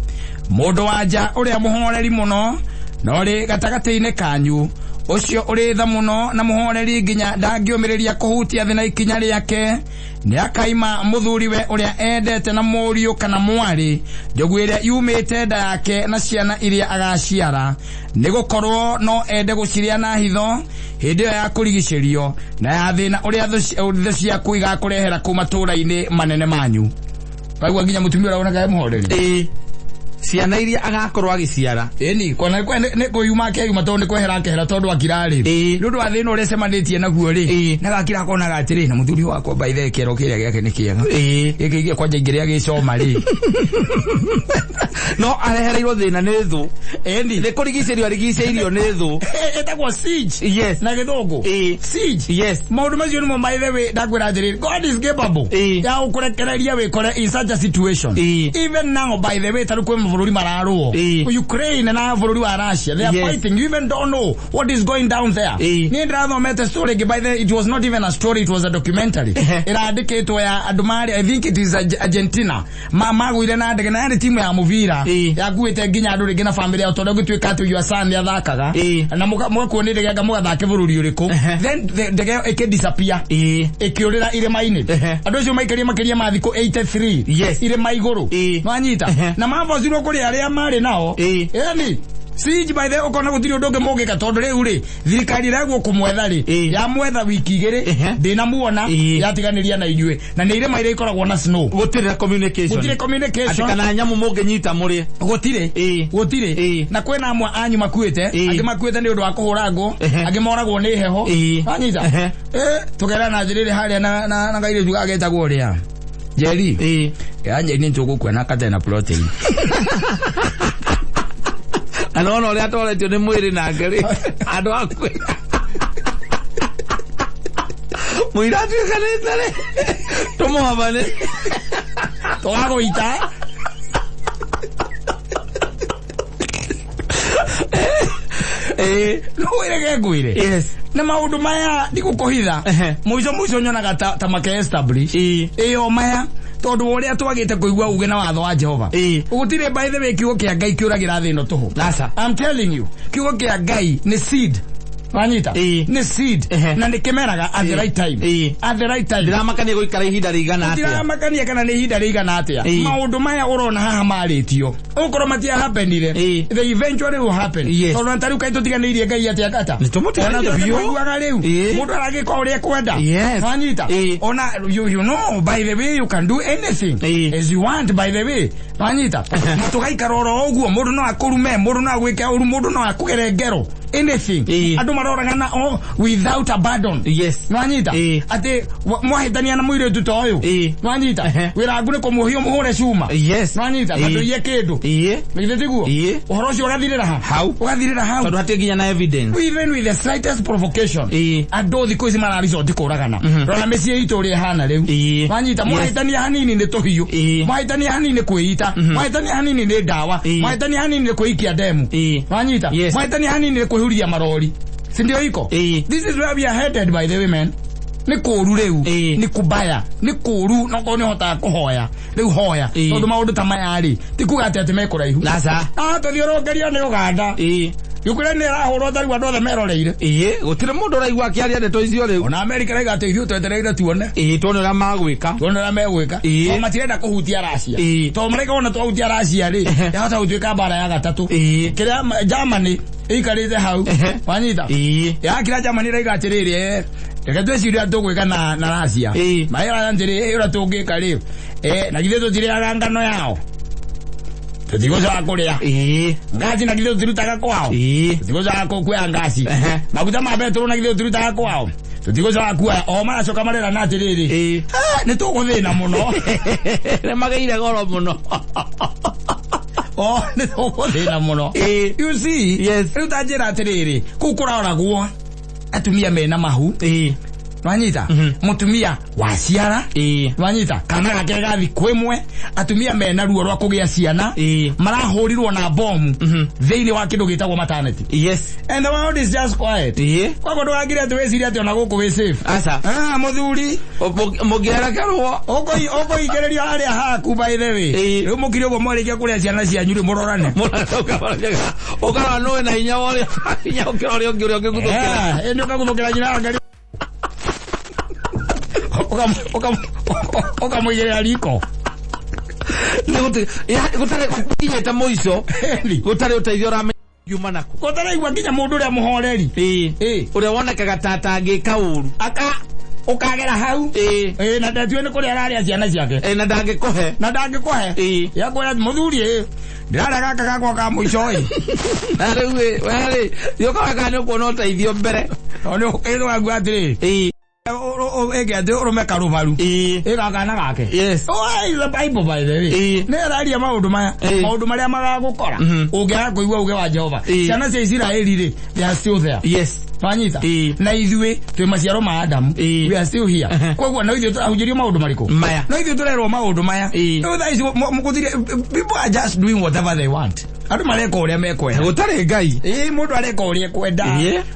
Mũndũ wa nja ũrĩa mũhoreri mũno no rĩ gatagatĩ-inĩ kanyu, ũcio ũrĩ tha mũno na mũhoreri nginya ndangĩũmĩrĩria kũhutia thĩ na ikinya rĩake, nĩ akaima mũthuriwe ũrĩa endete na mũriũ kana mwarĩ, njogu ĩrĩa yumĩte nda yake na ciana iria agaciara, nĩ gũkorwo no ende gũcirĩa na hitho hĩndĩ ĩyo ya kũrigicĩrio na ya thĩna ũrĩa thũ ciaku igakũrehera kũu matũũra-inĩ manene manyu. Waigua nginya mũtumia ũrĩa wonekaga e mũhoreri. Ciana iria agakorwo agĩciara. Ĩni kona nĩ kũyuma akeyuma tondũ nĩ kwehera akehera tondũ akirarĩ nĩ ũndũ wa thĩna ũrĩa cemanĩtie naguo rĩ, na gakira akonaga atĩrĩ, na mũthuri wakwa by the way, kĩero kĩrĩa gĩake nĩ kĩega, gĩkĩ gĩkĩ kwanja ingĩrĩa gĩcoma rĩ. No arehereirwo thĩna nĩ thũ. Ĩni. Nĩ kũrigicĩrio arigicĩirio nĩ thũ. Ĩtagwo siege na gĩthũngũ. Siege. Maũndũ macio nĩmo, by the way, ndakwĩra atĩrĩrĩ, God is capable ya gũkũrekereria wĩkore in such a situation. Even now, by the way, tarĩu kwĩ mabũrũri mararũo, Ukraine na bũrũri wa Russia, they are fighting. You even don't know what is going down there. Niĩ ndĩrathomete story ĩngĩ, by the way, it was not even a story, it was a documentary ĩrandĩkĩtwo ya andũ marĩ, I think it is Argentina, magũire na ndege na yarĩ timu ya mũbira yakuĩte nginya andũ rĩngĩ na family yao, tondũ gũtuĩka atĩ your son nĩathakaga na mũgakuo nĩ ndege anga mũgathake bũrũri ũrĩkũ. Then ndege ĩyo ĩkĩ disappear, ĩkĩũrĩra irĩma-inĩ. Andũ acio maikarie makĩria ma thikũ 83 irĩma igũrũ. Nwanyita? Na mabocirwo kũrĩ arĩa marĩ nao. Yani Siege by the ukona gutiri undu ungi mungika tondu riu ri thirikari iragwo kumwetha ri yamwetha wiki igiri ndinamuona yatiganiria na inyue na ni irima iria ikoragwo na snow. Gutire communication. Gutire communication. Ati kana nyamu munginyita muri. Gutire. Gutire. Na kwina amwe anyu makuite, angi makuite ni undu wa kuhura ngo, angi moragwo ni heho. Wanyita. Tugera na njirire haria na na ngaire agetagwo ria. Jerry. Ya njeri ni na kate na protein. Ano ũrĩa atoretio nĩ mwĩrĩ nake rĩ andũ akue mũira atuĩkanĩte rĩ tũmũhabane tũgagũita no wĩrege ngwĩre. Yes. Na maũndũ maya ndigũkũhitha mũico mũico nyonaga ta make establish ĩyo maya tondu uria twagite kuigua uge na watho wa Jehova gutire by the way kiugo kia Ngai kiuragira thĩ ĩno tũhũ. I'm telling you kiugo kia Ngai ni seed. Wanyita ni seed na ni kimeraga at the right time. At the right time. Ndiramakania guikara ihinda rĩigana atia. Ndiramakania kana ni ihinda rĩigana atia. Maundu maya urona haha marĩtio ukorwo matia happenire they eventually will happen. Tondu ta riu kai tutiganĩirie Ngai atia kata nĩtũmũtiganĩirie biũ iguaga riu mundu aragĩka ũrĩa ekwenda. Wanyita ona you know by the way you can do anything as you want by the way. Wanyita na tugaikara oro ũguo mundu no akũrume mundu no agwĩke ũru mundu no akũgere ngero anything. Andu maroragana without abandon. Yes. Nwanyita ati mwahitania na muiretu ta uyu. Nwanyita wira ngu ni kumuhio muhure cuma. Yes. Nwanyita na tuiye kindu. Githĩ tiguo uhoro ucio ugathirira ha hau ugathirira hau tondu hatirĩ nginya na evidence. Even with the slightest provocation andu thiku ici mararesort kuragana. Rora mĩciĩ itũ ũrĩa ĩhana rĩu. Nwanyita mwahitania hanini nĩ tũhiũ, mwahitania hanini nĩ kwĩita, mwahitania hanini nĩ ndawa, mwahitania hanini nĩ kwĩikia ndemu. Nwanyita mwahitania hanini nĩ kwĩhuria marori. Si ndio iko? This is where we are headed by the way man. Ni kũru rĩu, ni kubaya, ni kũru no ko ni hotaga kũhoya. Rĩu hoya tondu maũndũ ta maya rĩ ti kuga atĩ atĩ mekũraihu. Aca. Tũthiũrũrũkĩrio nĩ Uganda. Ukraine ĩrahũrwo ta rĩu andũ othe meroreire. Gũtirĩ mũndũ ũraigua akĩaria ndeto icio rĩu. Ona America ĩraiga atĩ ithuĩ twetereire tuone. Tuone ũrĩa magwĩka. Tuone ũrĩa megwĩka. Tondũ matirenda kũhutia Russia. Tondũ maraiga ona twahutia Russia rĩ, yahota gũtuĩka mbara ya gatatũ. Kĩrĩa Germany ĩikarĩte hau. Wanyita. Yakira Germany ĩraiga atĩrĩrĩ, reke twĩcirie ũrĩa tũgwĩka na Russia. Maĩraga atĩrĩ, ũrĩa tũngĩka rĩ, na githĩ tũtirĩaga ngano yao. Tũtigũcoka kũrĩa. Ngaci na githĩ tũtirutaga kwao. Tũtigũcoka kuoya ngaci. Maguta ma betũrũ na githĩ tũtirutaga kwao. Tũtigũcoka kuoya. O maracoka marerana atĩrĩrĩ, nĩ tũgũthĩna mũno. Nĩ magĩire goro mũno. Nĩ tũgũthĩna mũno. You see, rĩu ta njĩra atĩrĩrĩ, kũu kũroragwo atumia mena mahu. Nwanyita mutumia wa ciara. Nwanyita kana gake gathi kwimwe atumia mena ruo rwa kugia ciana marahurirwo na bomu thiini wa kindu gitagwo maternity. Yes. And the world is just quiet. Kwagwo ndugagire ati wicirie ati ona guku wi safe. Aca. Muthuri mũngĩerekerwo ũkũingĩrĩrio harĩa haku by the way. Rĩu mũkire ũguo mwarĩkia kũrĩa ciana cianyu rĩ mũrorane. Ũkarora nũĩ na hinya wa ũrĩa hinya ũkĩra ũrĩa ũngĩ ũrĩa ũngĩguthũkĩra. Ĩndĩ ũkaguthũkĩra nyina wa Ngai. Ukamwigĩrĩra riko. Gũtarĩ kinyĩte mũico gũtarĩ ũteithio ũramenya nako. Gũtaraigua nginya mũndũ ũrĩa mũhoreri ũrĩa wonekaga ta atangĩka ũru ũkagera hau na ndatue nĩ kũrĩa ararĩa ciana ciake na ndangĩkũhe na ndangĩkũhe yakwĩra mũthuri ndĩrarĩa gaka gakwa ka mũico ĩ na rĩu we rĩ thiĩ ũkarora kana nĩ ũkuona ũteithio mbere tondũ nĩ atĩrĩ ĩngĩ atĩ ũrũme karũbaru ĩgakana gake. Yes. The Bible by the way nĩ ĩraria maũndũ maya maũndũ marĩa magagũkora ũngĩaga kũigua uge wa Jehova. Ciana cia Isiraeli rĩ they are still there. Yes. Wanyita na ithuĩ twĩ maciaro ma Adamu. We are still here. Koguo no ithuĩ tũrahunjĩrio maũndũ marĩkũ maya no ithuĩ tũrerwo maũndũ maya. Rĩu thaa ici mũgũthire people are just doing whatever they want. Andũ mareka ũrĩa mekwenda. Gũtarĩ Ngai. Mũndũ areka ũrĩa ekwenda.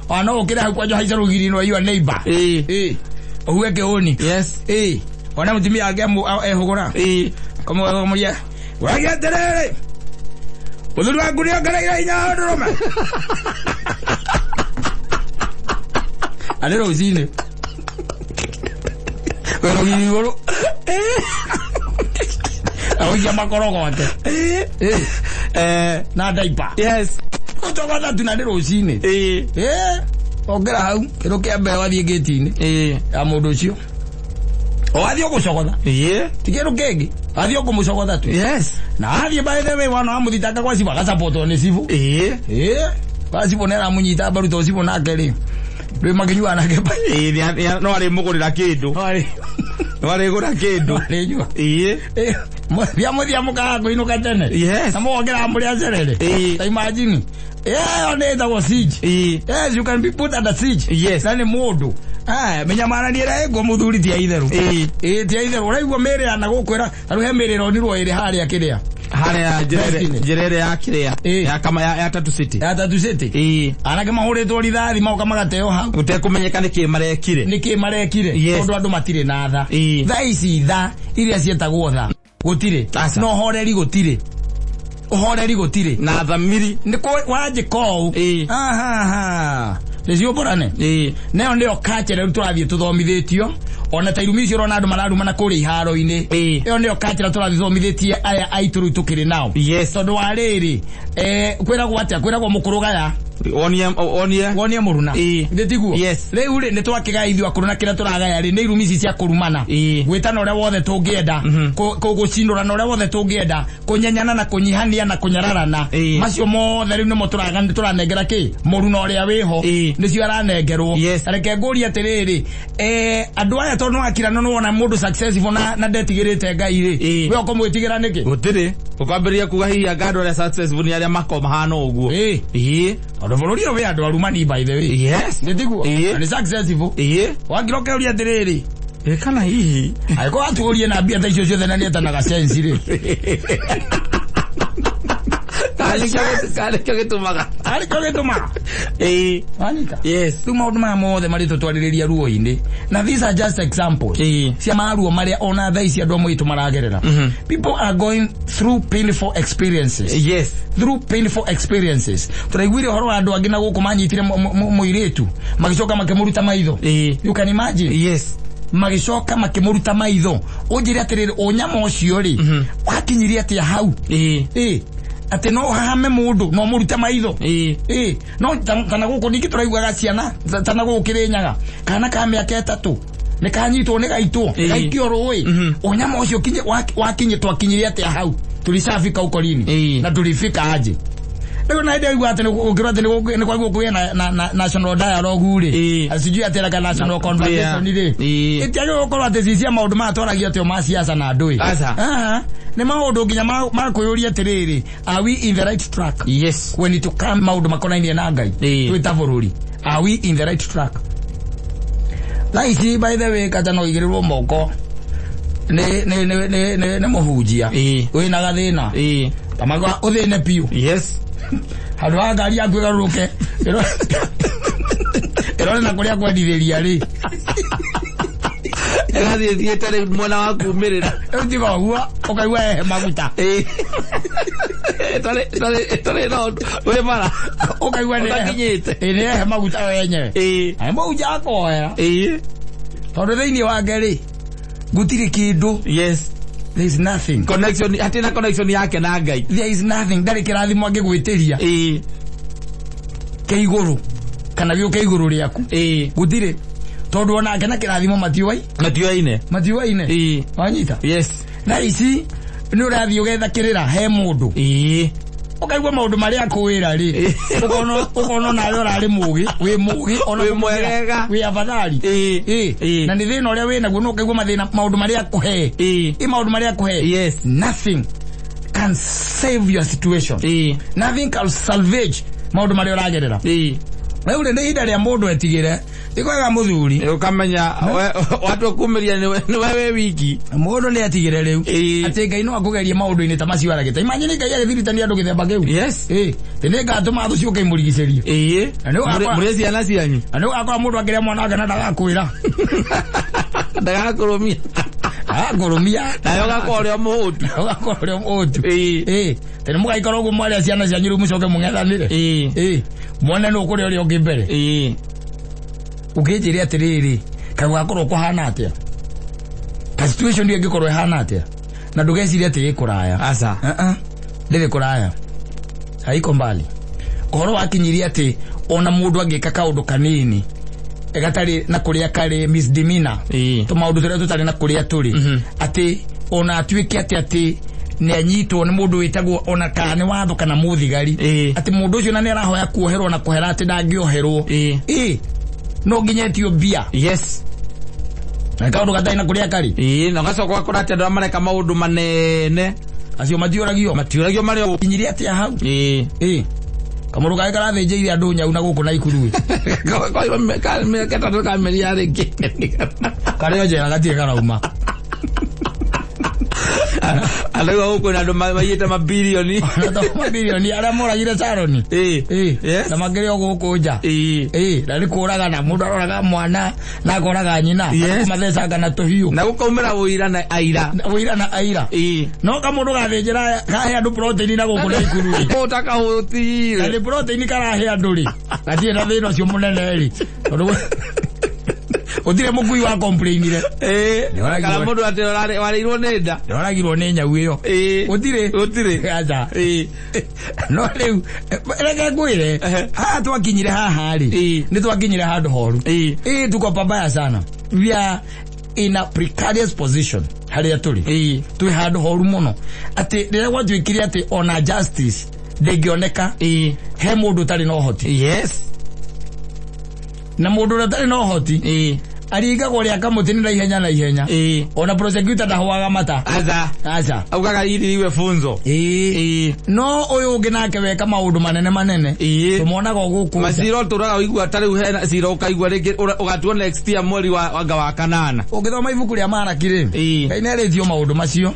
Ona no ũkĩre hau kwanja haica rũgiri rwa your neighbor. Ũhue kĩhũni. Yes. Ona mũtumia ake ehũgũra. Kũmũria ũragia atĩrĩrĩ mũthuri waku nĩongereire hinya wa ndũrũme. Arĩ rũcinĩ wĩ rũgiri igũrũ agũikia makoro gwake na diaper. Yes. Ũkũmũcogotha tu na nĩ rũcinĩ. Ĩĩ. Ongera hau kĩndũ kĩa mbere wathiĩ gĩti-inĩ ya mũndũ ũcio. Wathiĩ ũgũcogotha. Ti kĩndũ kĩngĩ. Wathiĩ ũkũmũcogotha tu. Yes. Na athiĩ by the way wana amũthitanga gwa cibũ agasapotwo nĩ cibũ. Ĩĩ. Kwa cibũ nĩ aramũnyita mbaru tondũ cibũ nake rĩ. Rĩu makĩnyuaga nake. Ĩĩ no arĩmũgũrĩra kĩndũ. No arĩgũra kĩndũ. Arĩnyua. Ĩĩ. Mũthia mũthia mũkaga kũinũka tene. Yes. Na mũgokĩra mũrĩ acerere. Ĩĩ. Ta imagine. Ĩyo nĩ ĩtagwo siege. Ĩĩ. Yes, you can be put under siege. Yes. Na nĩ mũndũ. Mĩnyamarania ĩrĩa ĩkuo mũthuri ti ya itherũ. Ĩĩ. Ĩĩ ti ya itherũ. Ũraigua mĩĩrĩ ya na gũkwĩra, ta rĩu he mĩĩrĩ ĩronirwo ĩrĩ harĩa kĩrĩa. Harĩa njĩra ĩrĩa ya kĩrĩa. Ĩĩ. Ya kama ya Tatu City. Ya Tatu City. Ĩĩ. Anake mahũrĩtwo rithathi moka magateo hau. Gũtekũmenyeka nĩkĩ marekire. Nĩkĩ marekire. Yes. Tondũ andũ matirĩ na tha. Ĩĩ. Thaa ici tha iria ciĩtagwo tha. Gũtirĩ. Aca. Na ũhoreri gũtirĩ. Ũhoreri gũtirĩ. Na thamiri. Nĩ wanjĩka ũũ. Ĩĩ. Ahaha. Nĩciũmbũrane. Ĩĩ. Nayo nĩyo culture rĩu tũrathiĩ tũthomithĩtio. Ona ta irumi icio ũrona andũ mararumana kũrĩa iharo-inĩ. Ĩĩ. Ĩyo nĩyo culture tũrathiĩ tũthomithĩtie aya aitũ rĩu tũkĩrĩ nao. Yes. Tondũ wa rĩrĩ, kwĩragwo atĩa? Kwĩragwo mũkũrũ gaya. Wonie wonie. Wonie mũruna. Ĩĩ. Nĩ tiguo? Yes. Rĩu rĩ, nĩ twakĩgaya ithuĩ akũrũ na kĩrĩa tũragaya rĩ, nĩ irumi ici cia kũrumana. Ĩĩ. Gwĩtana ũrĩa wothe tũngĩenda. Gũcinũrana ũrĩa wothe tũngĩenda. Kũnyenyana na kũnyihania na kũnyararana. Ĩĩ. Macio mothe rĩu nĩmo tũranengera kĩ? Mũruna ũrĩa wĩho. Ĩĩ. Nĩcio aranengerwo. Yes. Reke ngũrie atĩrĩrĩ, andũ aya tondũ nĩwakira no nĩwona mũndũ successful na ndetigĩrĩte Ngai rĩ. Ĩĩ. We ũkũmwĩtigĩra nĩkĩ? Gũtirĩ. Ũkwambĩrĩria kuga hihi anga andũ arĩa successful nĩ arĩa makoragwo mahana ũguo. Ĩĩ. Ĩĩ. Tondũ bũrũri ũyũ wĩ andũ arumani by the way. Yes. Nĩ tiguo? Ĩĩ. Na nĩ successful. Ĩĩ. Wakira ũkeuria atĩrĩrĩ. Ĩĩ kana hihi. Angĩkorwo atuũrie na mbia ta icio ciothe na nĩetanaga sense rĩ. Kana nĩkĩo gĩtũmaga. Arĩ kĩo gĩtũmaga. Ĩĩ. Wanyita? Yes. Rĩu maũndũ maya mothe marĩtũtwarĩrĩria ruo-inĩ. Na these are just examples. Ĩĩ. Cia maruo marĩa ona thaa ici andũ amwe aitũ maragerera. People are going through painful experiences. Yes. Through painful experiences. Tũraiguire ũhoro wa andũ angĩ na gũkũ manyitire mũirĩtu magĩcoka makĩmũruta maitho. Ĩĩ. You can imagine. Yes. Magĩcoka makĩmũruta maitho. Ũnjĩre atĩrĩrĩ, ũnyama ũcio rĩ, wakinyirie atĩa hau? Ĩĩ. Ĩĩ. Atĩ no hahame mũndũ, no mũrute maitho. Ĩĩ. Ĩĩ. No kana gũkũ ningĩ tũraiguaga ciana, ta na gũkũ Kĩrĩnyaga, kana ka mĩaka 3 nĩ kanyitwo nĩ gaitwo, Ĩĩ. gaikio rũĩ. Ũnyama ũcio wakinye twakinyirie atĩa hau? Tulishafika huko lini? Ĩĩ. Na tulifika aje? Rĩu na hĩndĩ ĩyo atĩ nĩ gũkĩrwo atĩ nĩ kwagwo kũgĩa na national dialogue rĩ. Ĩĩ. Sijui atĩ raka national conversation rĩ. Ĩĩ. Ĩtiagĩrĩirwo gũkorwo atĩ cicia maũndũ maya twaragia atĩ o ma siasa na andũ ĩ. Aca. Aha. Nĩ maũndũ nginya ma kwĩyũria atĩrĩrĩ, are we in the right track? Yes. When it come maũndũ makonainie na Ngai. Ĩĩ. Twĩ ta bũrũri. Are we in the right track? Thaa ici by the way kata no igĩrĩrwo moko nĩ mũhunjia. Ĩĩ. Wĩna gathĩna. Ĩĩ. Tamaga ũthĩne biũ. Yes. Handũ ha ngari yaku ĩgarũrũke. Ĩrore na kũrĩa kwendithĩria rĩ. Ĩgathiĩ thiĩte rĩu mwena wa kumĩrĩra. Rĩu tiga ũguo ũkaigua ehe maguta. Ĩĩ. Ĩtarĩ na ũndũ wĩ bara. Ũkaigua nĩ Ũtakinyĩte. Ĩĩ, nĩ ehe maguta wenyewe. Ĩĩ. Ai mũhunjia akoya. Ĩĩ. Tondũ thĩinĩ wake rĩ, gũtirĩ kĩndũ. Yes. There is nothing. Connection, hatirĩ na connection yake na Ngai. There is nothing. Ndarĩ kĩrathimo angĩgwĩtĩria. Ĩĩ. Kĩ igũrũ. Kana gĩũke igũrũ rĩaku. Ĩĩ. Gũtirĩ. Tondũ onake na kĩrathimo matiũai. Matiũaine. Matiũaine. Ĩĩ. Wanyita? Yes. Thaa ici nĩ ũrathiĩ ũgetha kĩrĩra he mũndũ. Ĩĩ. Ũkaigua maũndũ marĩa akwĩra rĩ. Ũkona onawe ũrarĩ mũgĩ, wĩ mũgĩ, ona Wĩ kũmũkĩra, mwegega. wĩ afadhali. Ĩĩ. Ĩĩ. Ĩĩ. Na nĩ thĩna ũrĩa wĩnaguo no ũkaigua mathĩna maũndũ marĩa akũhe. Ĩĩ. Ĩ maũndũ marĩa akũhe. Yes. Nothing can save your situation. Ĩĩ. Nothing can salvage maũndũ marĩa ũragerera. Ĩĩ. Rĩu rĩ, nĩ ihinda rĩa mũndũ etigĩre. Ti kwega mũthuri. Ũkamenya, watua kumĩria nĩwe wĩ wiki. Mũndũ nĩ etigĩre rĩu. Ĩĩ. Atĩ Ngai no akũgerie maũndũ-inĩ ta macio aragĩta. Imagine Ngai agĩthiritania andũ gĩthemba kĩu. Yes. Ĩĩ. Atĩ nĩ ngatũma thũ ciũke imũrigicĩrie. Ĩĩ. Na nĩ ũgakora- Mũrĩe ciana cianyu. Na nĩ ũgakora mũndũ akĩrĩa mwana wake na ndagakwĩra. Ndagakũrũmia. Ndagakũrũmia. Nawe ũgakorwo ũrĩ o mũhũtu. Nawe ũgakorwo ũrĩ o mũhũtu. Ĩĩ. Ĩĩ. Atĩ nĩ mũgaikara ũguo mwarĩa ciana cianyu rĩu mũcoke mũng'ethanĩre. Ĩĩ. Ĩĩ. Mwone nũ ũkũrĩa ũrĩa ũngĩ mbere. Ĩĩ. Ũkĩnjĩre atĩrĩrĩ, kaĩ gũgakorwo kũhana atĩa? Ka situation ĩyo ĩngĩkorwo ĩhana atĩa? Na ndũgecirie atĩ ĩ kũraya. Aca. Uh-uh. Ndĩrĩ kũraya. Haiko mbali. Ũhoro wakinyirie atĩ ona mũndũ angĩka kaũndũ kanini gatarĩ na kũrĩa karĩ, misdemeanor, tũmaũndũ tũrĩa tũtarĩ na kũrĩa tũrĩ, atĩ ona atuĩke atĩ nĩ anyitwo nĩ mũndũ wĩtagwo ona kana nĩ watho kana mũthigari, atĩ mũndũ ũcio na nĩ arahoya kuoherwo na kũhera atĩ ndangĩoherwo, ĩ no nginya etio mbia. Na kaũndũ gatarĩ na kũrĩa karĩ. Ĩĩ, na ũgacoka ũgakora atĩ andũ arĩa mareka maũndũ manene acio matiũragio. Matiũragio marĩ o Kinyirie atĩa hau? Ĩ kamũndũ kangĩ karathĩnjĩire andũ nyau na gũkũ na ikuru. Mĩaka 3 kameri yarĩ. Karĩ o njera, gatirĩ karauma. Andũ gũkũ na andũ maiyĩte mabilioni. Mabilioni, arĩa moragire Saroni. Ĩ na makĩrĩ o gũkũ nja. Ĩ na nĩ kũragana, mũndũ aroraga mwana na akoraga nyina, mathecanga na tũhiũ. Na gũkaumĩra ũira na aira. Ũira na aira. No kamũndũ gathĩnjĩra kahe andũ protein na gũkũ na ikuru rĩ. Ũtakahũtire. Na nĩ protein karahe andũ rĩ, gatirĩ na thĩna ũcio mũnene rĩ, tondũ gũtirĩ mũkui wa complainire. Kana mũndũ atĩ warĩirwo nĩ nda. Nĩoragirwo nĩ nyau ĩyo. Gũtirĩ. Gũtirĩ. Aca. No rĩu reke ngwĩre, haha twakinyire haha rĩ, nĩ twakinyire handũ horu. Ĩ tuko pabaya sana, we are in a precarious position harĩa tũrĩ. Twĩ handũ horu mũno, atĩ rĩrĩa gwatuĩkire atĩ ona justice ndĩngĩoneka he mũndũ ũtarĩ na ũhoti. Na mũndũ ũrĩa ũtarĩ na ũhoti aringagwo rĩa kamũtĩ nĩ na ihenya na ihenya. Ona prosecutor ndahũaga mata. Aca. Aca. Augaga ili iwe funzo. No ũyũ ũngĩ nake weka maũndũ manene manene, tũmonaga o gũkũ nja. Macira ũtũraga ũigua ta rĩu hena cira ũkaigua rĩngĩ ũgatuo next year mweri wa anga wa kanana. Ũngĩthoma ibuku rĩa Maraki rĩ, Ngai nĩarĩtie maũndũ macio.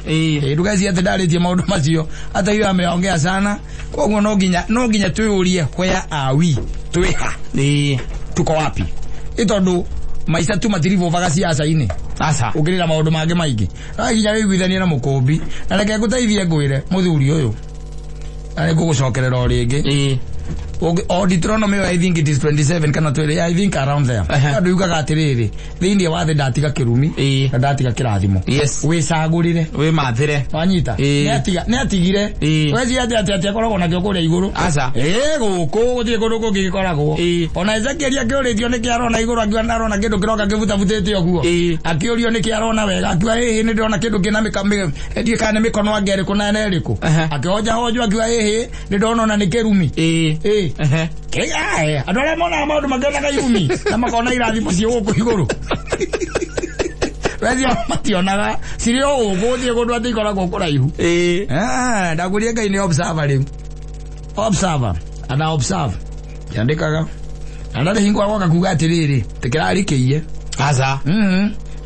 Ndũgecirie atĩ ndarĩtie maũndũ macio, hata hiyo ameongea sana. Koguo no nginya twĩyũrie, where are we? Twĩha? Tuko wapi? Ĩ tondũ maica tu matirivovaga ciaca-inĩ. Aca. Ũkĩrĩra maũndũ mangĩ maingĩ, no nginya wĩiguithanie na mũkũmbi. Na reke ngũteithie ngwĩre, mũthuri ũyũ, na nĩ ngũgũcokerera o rĩngĩ. O Deuteronomy, I think it is 27 kana 20, I think around there. Andũ yugaga atĩrĩrĩ, thĩinĩ wa thĩ ndatiga kĩrumi na ndatiga kĩrathimo. Wĩcagũrĩre. Wĩmathĩre. Wanyita? Nĩ atigire. Weciria atĩ akoragwo nakĩo kũrĩa igũrũ? Aca. Ĩ gũkũ gũtirĩ kũndũ kũngĩ gĩkoragwo. Ona Ezekiel akĩũrĩtio nĩkĩ arona igũrũ, akiuga ndarona kĩndũ kĩroka kĩbutabutĩte ũguo. Akĩũrio nĩkĩ arona wega, akiuga ĩhĩ nĩ ndĩrona kĩndũ kĩna ndiũĩ kana nĩ mĩkono anga ĩrĩkũ na ĩrĩkũ. Akĩhonjahonjwo, akiuga ĩhĩ nĩ ndona ona nĩ kĩrumi. Kĩgae andũ arĩa monaga maũndũ makĩonaga irumi na makona irathimo ciĩ gũkũ igũrũ, wecia mationaga cirĩ o gũkũ, gũtirĩ kũndũ atĩ ikoragwo kũraihu. Ah, ndakwĩria Ngai nĩ observer rĩu, observer ana observe kĩandĩkaga na ndarĩ hingo agoka kuga atĩrĩrĩ tĩkĩrarĩ kĩiye. Aca.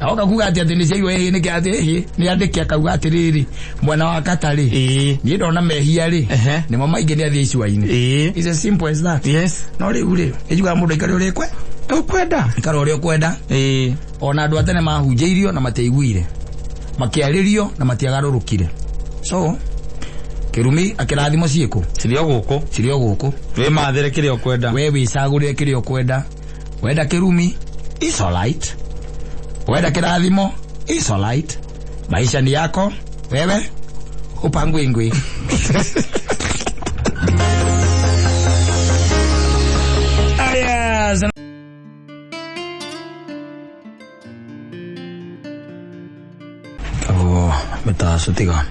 Agoka kuga atĩ nĩ ciaiywo, ĩhĩ nĩkĩ atĩ ĩhĩ nĩ andĩke akauga atĩrĩrĩ mwena wa katarĩ niĩ ndona mehia rĩ, nĩmo maingĩ nĩ athiĩ icua-inĩ. It's as simple as that. No rĩu rĩ, ĩnjugaga mũndũ aikare ũrĩa ekwe Ũkwenda. Ikara ũrĩa ũkwenda. Ona andũ a tene mahunjĩirio na matiaiguire, makĩarĩrio na matiagarũrũkire. So kĩrumi akĩrathimo ciĩkũ? Cirĩ o gũkũ. Cirĩ o gũkũ. Wĩmathĩre kĩrĩa ũkwenda. We wĩcagũrĩre kĩrĩa ũkwenda. Wenda kĩrumi is alright, wenda kĩrathimo is alright. Maisha ni yako wewe, upangwingwi. Aya. Oh, mĩtaco tiga.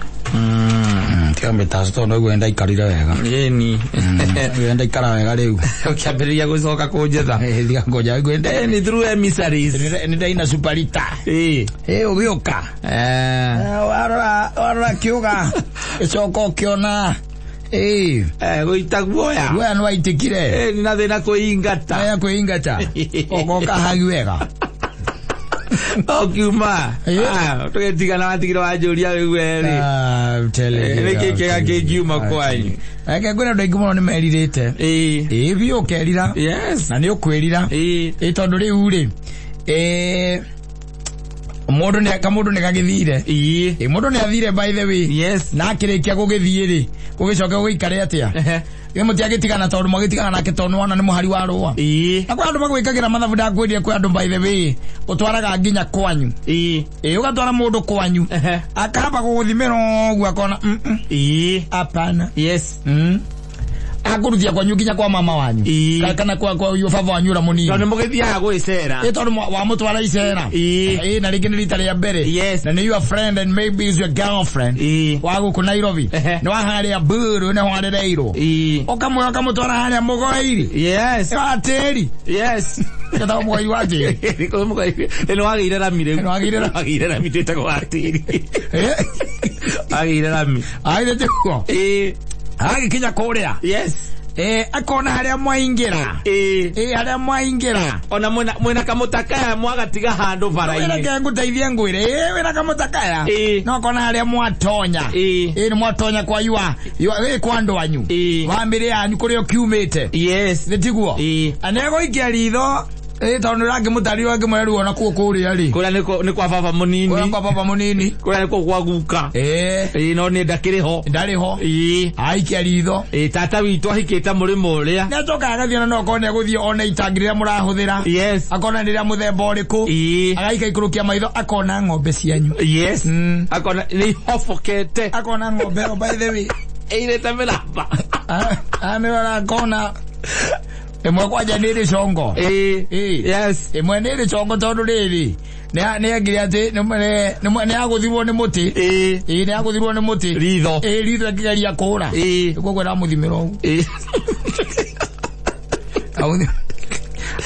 Tiga mĩtaco tondũ noguo ndaikarire wega. Ĩni. Wenda ikara wega rĩu. Ũkĩambĩrĩria gũcoka kũnjetha. Tiga ngoja ngwenda. Ĩni through emissaries. Nĩ ndaina superita. Ĩ ũgĩũka. Warora warora kiuga gĩcoka ũkĩona ĩ Gũita guoya. Guoya nĩ waitĩkire. Ĩni na thĩna kwĩingata. Aya kwĩingata ũgoka hagi wega. Ũkiuma. Tũgĩtigana watigire wanjũria rĩu we rĩ. Nĩkĩ kĩega kĩngiuma kwanyu? Reke ngwĩre, andũ aingĩ mũno nĩ merirĩte. Ĩ biũ, ũkerira. Na nĩ ũkwĩrira. Ĩ tondũ rĩu rĩ, mũndũ nĩ kamũndũ nĩ gagĩthire. Ĩ mũndũ nĩ athire, by the way. Na akĩrĩkia gũgĩthiĩ rĩ, gũgĩcoka gũgĩikare atĩa? Ĩ mũtiagĩtigana tondũ mwagĩtigana nake tondũ nĩwona nĩ mũhari wa rũa. Na kwĩ andũ magwĩkagĩra mathabu, ndakwĩrire kwĩ andũ, by the way, ũtwaraga nginya kwanyu. Ĩ ũgatwara mũndũ kwanyu, akamba gũgũthimĩra ũguo akona, hapana. Akũrutia kwanyu nginya kwa mama wanyu. Kana kwa kwa yo baba wanyu ũrĩa mũnini. Tondũ nĩ mũgĩthiaga gwĩcera. Ĩ tondũ wamũtwara icera. Ĩ na rĩngĩ nĩ rita rĩa mbere. Yes. Na nĩ your friend and maybe is your girlfriend. Wa gũkũ Nairobi. Nĩ wa harĩa Mburu nĩ warereirwo. Ũkamwoya ũkamũtwara harĩa Mũgoiri. Yes. Wa tĩri. Yes. Getagwo Mũgoi wa tĩri. Nĩ wagĩire rami rĩu. Nĩ wagĩire rami. Wagĩire rami twĩtagwo wa tĩri. Wagĩire rami. Agĩire tiguo. Ĩ. Agĩkinya kũrĩa. Yes. Akona harĩa mwaingĩra. Ĩ. Harĩa mwaingĩra. Ona mwĩna kamũtakaya mwagatiga handũ bara-inĩ. Reke ngũteithie ngwĩre. Wĩna kamũtakaya. No akona harĩa mwatonya. Nĩ mwatonya kwa yua. Yua, kwa andũ anyu. Bamĩrĩ yanyu kũrĩa ũkiumĩte. Yes. Nĩ tiguo? Anegũikia ritho. Tondũ ũrangĩmũtarĩria ũngĩmwĩra rĩu ona kuo kũrĩa rĩ. Kũrĩa nĩ kwa baba mũnini. Kũrĩa kwa baba mũnini. Kũrĩa nĩ kwa guka. No nĩ ndakĩrĩ ho. Ndarĩ ho. Aikia ritho. Tata witũ ahikĩte mũrĩmo ũrĩa. Nĩ acokaga agathiĩ ona no okorwo nĩ egũthiĩ one itangi rĩrĩa mũrahũthĩra. Yes. Akona nĩ rĩa mũthemba ũrĩkũ. Agaika ikũrũkia maitho akona ng'ombe cianyu. Yes. Akona nĩ ihobokete. Akona ng'ombe ĩyo by the way. Ĩirĩte mĩramba. Amĩrora akona. Ĩmwe kwanja nĩ ĩrĩ congo. Yes. Ĩmwe nĩ ĩrĩ congo tondũ rĩrĩ, nĩ angire atĩ, nĩ agũthirwo nĩ mũtĩ. Nĩ agũthirwo nĩ mũtĩ. Ritho. Ritho ĩkĩgeria kũũra. Nĩguo kwenda mũthimĩro ũguo.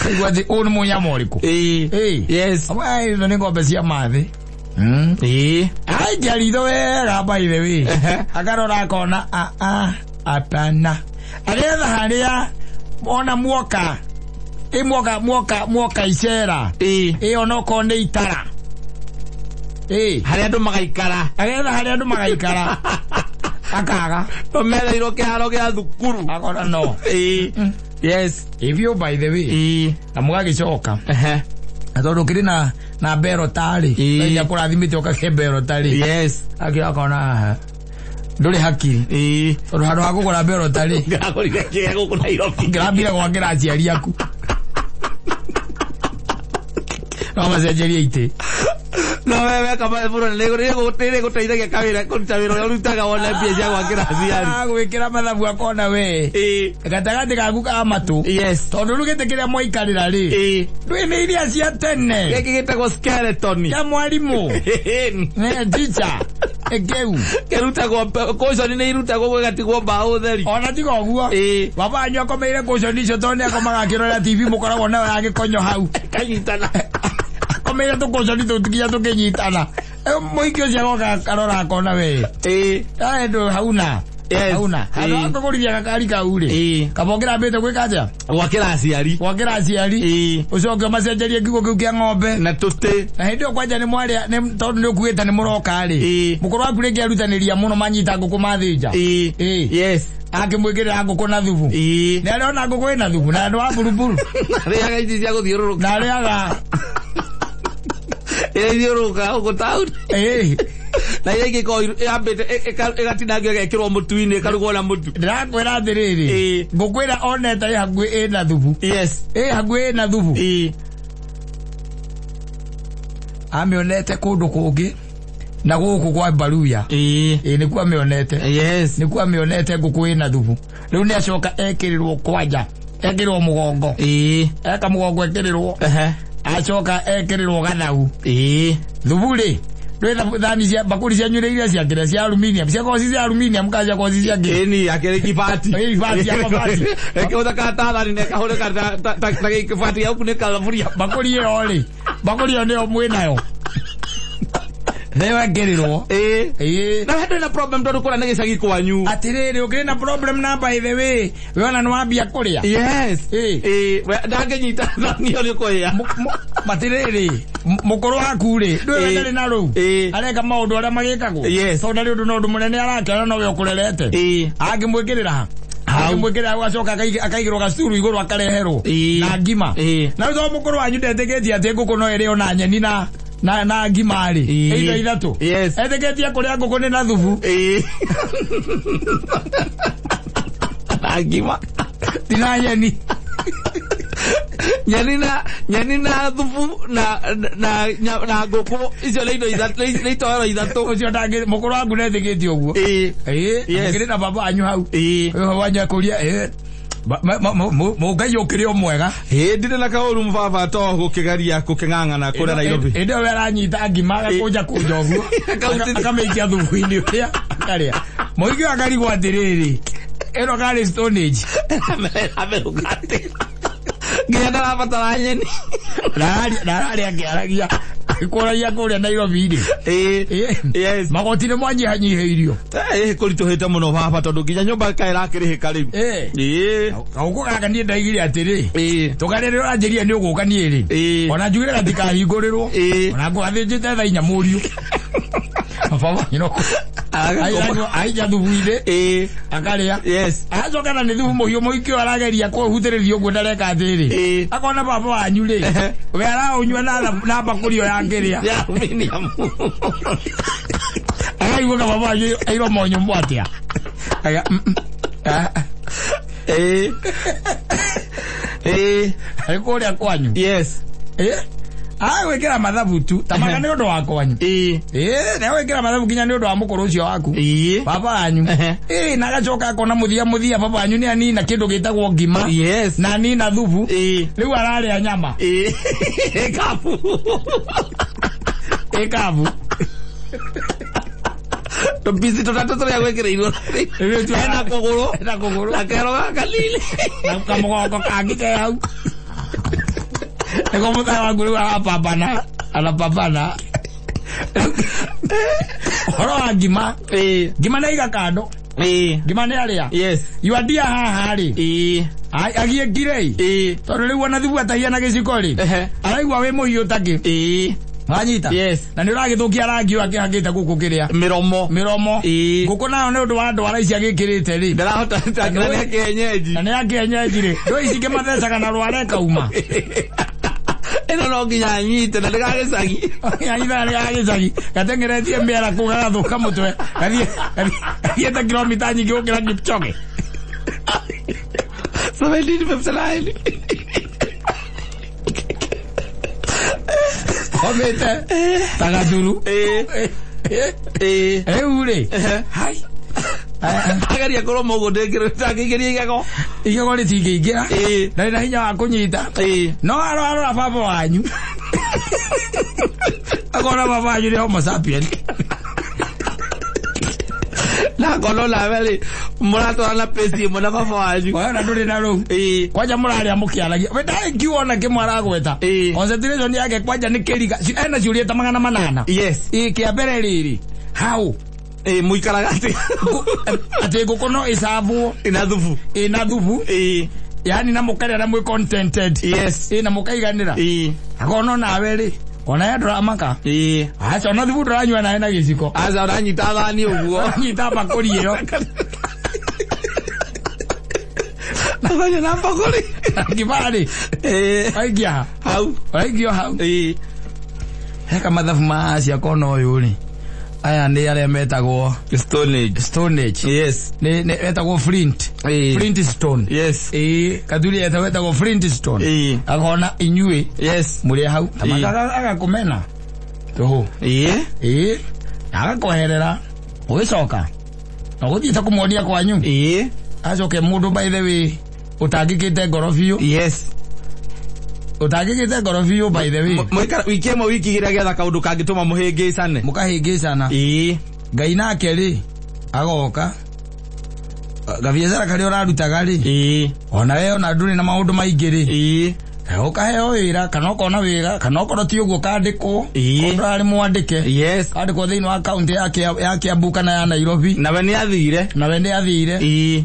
Kaigua atĩ ũyũ nĩ mũnyama ũrĩkũ? Yes. Amwe a ritho nĩ ng'ombe cia mathĩ. Aikia ritho wega by the way. Akarora akona, a, a, apana. Aretha harĩa ona muoka. Muoka, muoka, muoka icera. Ona okorwo nĩ itara. Harĩa andũ magaikara. Aretha harĩa andũ magaikara. Akaga. Tũmereirwo kĩharo gĩa thukuru. Akona no. Yes. If you by the way. Na mũgagĩcoka. Na tondũ ũkĩrĩ na mbero tarĩ. Ngai nĩakũrathimĩte ũkagĩa mbero tarĩ. Yes. Akĩra akona haha. Ndũrĩ hakiri. Tondũ handũ ha kũgũra mbero tarĩ. Ngĩragũrire kĩrĩa gũkũ Nairobi. Ngĩrambire gwakĩra aciari aku. No macenjerie itĩ. No we weka mathabu na nĩ gũteithagia kawĩra kũruta wĩra ũrĩa ũrutaga wone mbia cia gwakĩra aciari. Gwĩkĩra mathabu akona we. Gatagatĩ gaku ka matũ. Yes. Tondũ rĩu gĩtĩ kĩrĩa mwaikarĩra rĩ. Ndũĩ nĩ iria cia tene. Gĩkĩ gĩtagwo skeleton. Kĩa mwarimũ. Nĩ teacher. Kĩu. Kĩrutagwo cushion nĩ irutagwo gũgatigwo mbaũ theri. Ona tiga ũguo. Baba wanyu akomeire cushion icio tondũ nĩ akomaga akĩrora TV mũkoragwo nayo ya gĩkonyo hau. Kanyitana. Akomeire tũcushion tũu nginya tũkĩnyitana. Mũingĩ ũcio agoka akarora akona we. Ndũ hauna. Yes. Hauna. Handũ ha kũgũrithia gakari kau rĩ. Kaba ũngĩrambĩte gwĩka atĩa? Gwakĩra aciari. Gwakĩra aciari. Ũcoke ũmacenjerie kiugo kĩu kĩa ng'ombe. Na tũtĩ. Na hĩndĩ ĩyo kwanja nĩ mwarĩa, nĩ tondũ nĩ ũkuĩte nĩ mũroka rĩ. Mũkũrũ waku rĩngĩ arutanĩria mũno manyita ngũkũ mathĩnja. Yes. Akĩmwĩkĩrĩra ngũkũ na thubu. Nĩ arona ngũkũ ĩna thubu na nĩ wa mburuburu. Arĩaga ici cia gũthiũrũrũka. Na arĩaga. Ĩrĩa ithiũrũrũkaga gũkũ taũni. Na ĩrĩa ĩngĩ ĩkoragwo yambĩte, ĩgatinangio ĩgekĩrwo mũtu-inĩ, ĩkarugwo na mũtu. Ndĩrakwĩra atĩrĩrĩ, ngũkũ ĩrĩa onete ĩ hakuhĩ ĩna thubu. Yes. Ĩ hakuhĩ ĩna thubu. Amĩonete kũndũ kũngĩ na gũkũ kwa Baruya. Nĩkuo amĩonete. Yes. Nĩkuo amĩonete ngũkũ ĩna thubu. Rĩu nĩ acoka ekĩrĩrwo kwanja, ekĩrĩrwo mũgongo. Eka mũgongo ekĩrĩrwo. Acoka ekĩrĩrwo gathau. Thubu rĩ, ndwĩ thani cia bakuri cia nyuire iria cia kĩrĩa cia aluminium, ciakorwo ci cia aluminium kana ciakorwo ci cia kĩ? Ĩni, akĩrĩ kibati. Ĩni, kibati, ya mabati. Ĩkĩhũthĩka ta thani na ĩkahũrĩka ta gĩkibati gĩa gũkunĩka thaburia. Bakuri ĩyo rĩ, bakuri ĩyo nĩyo mwĩ nayo. Nĩyo ĩkĩrĩrwo. Na we ndũrĩ na problem tondũ kũrĩa nĩ gĩcagi kwanyu. Atĩrĩrĩ, ũkĩrĩ na problem na by the way, we ona nĩ wambia kũrĩa. Yes. We ndangĩnyita thani ĩyo nĩ kũhĩa. Atĩrĩrĩ, mũkũrũ waku rĩ, ndũĩ we ndarĩ na rũu. Areka maũndũ arĩa magĩkagwo. Yes. Tondũ ndarĩ ũndũ na ũndũ mũnene arakĩona nowe ũkũrerete. Angĩmwĩkĩrĩra ha? Angĩmwĩkĩrĩra hau acoka akaigĩrwo gacuru igũrũ akareherwo. Na ngima. Na rĩu tondũ mũkũrũ wanyu ndetĩkĩtie atĩ ngũkũ no ĩrĩo na nyeni na ngima rĩ. Indo ithatũ. Yes. Etĩkĩtie kũrĩa ngũkũ nĩ na thubu. Na ngima. Ti na nyeni. Nyeni na thubu na na na ngũkũ icio nĩ indo ithatũ, nĩ itoero ithatũ. Ũcio ndangĩ mũkũrũ waku ndetĩkĩtie ũguo. Ĩĩ. Ĩĩ, mũkĩrĩ na baba wanyu hau. Ĩĩ. Baba wanyu akũria, ĩĩ, mũngai ũkĩrĩ o mwega. Ĩĩ, ndirĩ na kaũru mũbaba to gũkĩgeria gũkĩng'ang'ana kũrĩa Nairobi. Ĩndĩ ĩyo we aranyita ngima agakũnja kũnja ũguo. Akamĩikia thubu-inĩ ũrĩa akarĩa. Mũingĩ ũyũ akarigwo atĩrĩrĩ, ĩno karĩ Stone Age. Amerũka atĩ nginya ndarabatara nyeni. Ndararĩa akĩaragia akĩkũragia kũrĩa Nairobi rĩ. Ĩĩ. Yes. Magoti nĩ mwanyihanyihĩirio. Ĩĩ, kũritũhĩte mũno baba tondũ nginya nyũmba kaĩ ĩrakĩrĩhĩka rĩu. Ĩĩ. Ĩĩ. Kaũkũ gaka niĩ ndaigire atĩrĩ. Ĩĩ. Tũkarĩa rĩrĩa ũranjĩrire nĩ ũgũka niĩ rĩ. Ĩĩ. Ona njugire gatikahingũrĩrwo. Ĩĩ. Ona ngũgathĩnjĩte thaa inya mũriũ. Baba wanyu no aikia thubu-inĩ. Ĩĩ. Akarĩa. Yes. Agacoka na nĩ thubu mũhiũ mũingĩ ũyũ arageria kũhutĩrĩria ũguo ndareka atĩrĩ. Ĩĩ. Akona baba wanyu rĩ. We araũnyua na mbakũri ĩyo ya kĩrĩa. Ya aluminium. Akaigua baba wanyu airomo nyũmũ atĩa. Aga, ah. Ĩĩ. Ĩĩ. Arĩ kũrĩa kwanyu. Yes. Ĩĩ. Agwĩkĩra mathabu tu tamaga nĩ ũndũ wa kwanyu. Ĩĩ. Ĩĩ, nĩ agwĩkĩra mathabu nginya nĩ ũndũ wa mũkũrũ ũcio waku. Ĩĩ. Baba wanyu. Ĩĩ, na agacoka akona mũthia mũthia baba wanyu nĩ anina kĩndũ gĩtagwo ngima. Yes. Na anina thubu. Ĩĩ. Rĩu ararĩa nyama. Ĩĩ. Ĩkabu. Ĩkabu. Tũpici tũtatũ tũrĩa gwĩkĩrĩirwo. Hena kũgũrũ. Hena kũgũrũ. Na kero gaka kanini. Na kamũgongo kangĩ ke hau. Nĩguo mũthenya waku rĩu arapambana. Anapambana. Ũhoro wa ngima. Ĩĩ. Ngima nĩ aiga kando. Ĩĩ. Ngima nĩ arĩa. Yes. Yuandia haha rĩ. Ĩĩ. Agiĩkire ĩ. Ĩĩ. Tondũ rĩu ona thubu atahia na gĩciko rĩ. Araigua wĩ mũhiũ takĩ. Ĩĩ. Wanyita? Yes. Na nĩ ũragĩthũkia rangi ũyũ akĩhakĩte gũkũ kĩrĩa. Mĩromo. Mĩromo. Ĩĩ. Ngũkũ nayo nĩ ũndũ wa ndwara ici agĩkĩrĩte rĩ. Ndarahota na nĩ kienyeji. Na nĩ ya kienyeji rĩ. Ndũĩ ici ingĩmathecaga na rwara ĩkauma. Ĩno no nginya anyite na nĩ ga gĩcagi. Anyite na nĩ ga gĩcagi. Gateng'eretie mĩera kũu gagathũka mũtwe. Gathiĩte kilomita nyingĩ gũkĩra Kipchoge. 1759. Omĩte ta gaturu. Ĩĩ. Ĩĩ. Rĩu rĩ. Hai. Ageria kũrũma ũguo ndangĩingĩria igego. Igego rĩtingĩingĩra. Ĩĩ. Ndarĩ na hinya wa kũnyita. Ĩĩ. No arora baba wanyu. Akona baba wanyu nĩ homo sapien. Na ngona nawe rĩ mũratwarana pesi ĩmwe na baba wanyu. Ona ndũrĩ na rũu. Ĩĩ. Kwanja mũrarĩa mũkĩaragia. We ndarĩ kiugo ona kĩmwe aragweta. Ĩĩ. Concentration yake kwanja nĩ kĩriga. Ena ciũria ta 800. Yes. Ĩĩ, kĩa mbere rĩrĩ. How? Ĩĩ, mũikaraga atĩ. Atĩ ngũkũ no ĩcabwo. Ĩna thubu. Ĩna thubu. Ĩĩ. Yaani na mũkarĩa na mwĩ contented. Yes. Ĩĩ, na mũkaiganĩra. Ĩĩ. Akona nawe rĩ. Ona ye ndũramaka. Ĩĩ. Aca, ona thubu ndũranyua nawe na gĩciko. Aca, ũranyita thani ũguo. Ũranyita mbakũri ĩyo. Ũranyua na mbakũri. Ngima rĩ. Ĩĩ. Ũraikia ha? Hau. Ũraikio hau. Ĩĩ. Heka mathabu ma Acia kona ũyũ rĩ. Aya nĩ arĩa metagwo Stone Age. Stone Age. Yes. Nĩ metagwo Flint. Ĩĩ. Flint Stone. Yes. Ĩĩ, kathuri etagwo Flint Stone. Ĩĩ. Akona inyuĩ. Yes. Mũrĩ hau. Ĩĩ. Agakũmena. Tũhũ. Ĩĩ. Ĩĩ. Agakweherera. Ũgĩcoka. Na ũgũthiĩte kũmuonia kwanyu. Ĩĩ. Acoke mũndũ by the way ũtangĩkĩte ngoro biũ. Yes. Ũtangĩkĩte ngoro biũ by the way. Mũikara wiki ĩmwe wiki igĩrĩ agĩetha kaũndũ kangĩtũma mũhĩngĩcane. Mũkahĩngĩcana. Ĩĩ. Ngai nake rĩ agoka. Gabiacara karĩa ũrarutaga rĩ. Ĩĩ. Ona we ona ndũrĩ na maũndũ maingĩ rĩ. Ĩĩ. Ũkaheo wĩra kana ũkona wĩra kana okorwo ti ũguo kandĩkwo. Ĩĩ. Ũrarĩ mwandĩke. Yes. Kandĩkwo thĩinĩ wa kaunti ya Kiambu kana ya Nairobi. Nawe nĩ athire. Nawe nĩ athire. Ĩĩ.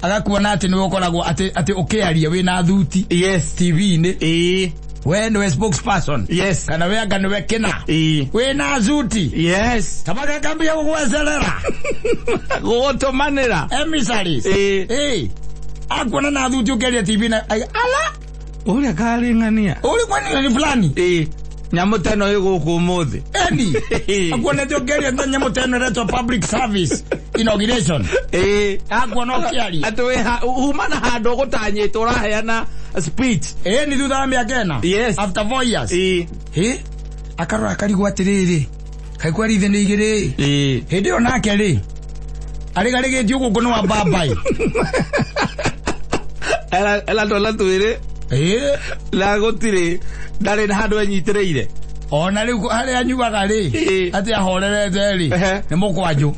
Agakuona atĩ nĩwe ũkoragwo atĩ ũkĩaria wĩna thuti. Yes. TV-inĩ. Ĩĩ. We nĩwe spokesperson. Yes. Kana we anga nĩwe kĩna. Ĩĩ. Wĩna thuti. Yes. Tabaka kambia gũgwecerera. Gũgũtũmanĩra. Emissaries. Ĩĩ. Ĩĩ. Akuona na thuti ũkĩaria TV na ala. Ũrĩa karĩng'ania. Ũrĩ kwani ni fulani. Ĩĩ. Nyamũ ta ĩno ĩ gũkũ ũmũthĩ. Eni akuonete ũkĩaria ta nyamũ ta ĩno ĩretwo public service inauguration. Akuona ũkĩaria atĩ wĩ huma na handũ ũgũtanyĩtwo ũraheana speech. Ĩni thutha wa mĩaka ĩna. Yes. After 4 years. Hĩ akarora akarigwo atĩrĩrĩ kaigua rithe nĩ igĩrĩ. Hĩndĩ ĩyo nake rĩ arĩgarĩgĩtio gũkũ nĩ wa babai. Ela twana twĩrĩ. Na gũtirĩ ndarĩ na handũ enyitĩrĩire. Ona rĩu harĩa anyuaga rĩ atĩ ahorerete rĩ nĩ mũkwanjũ.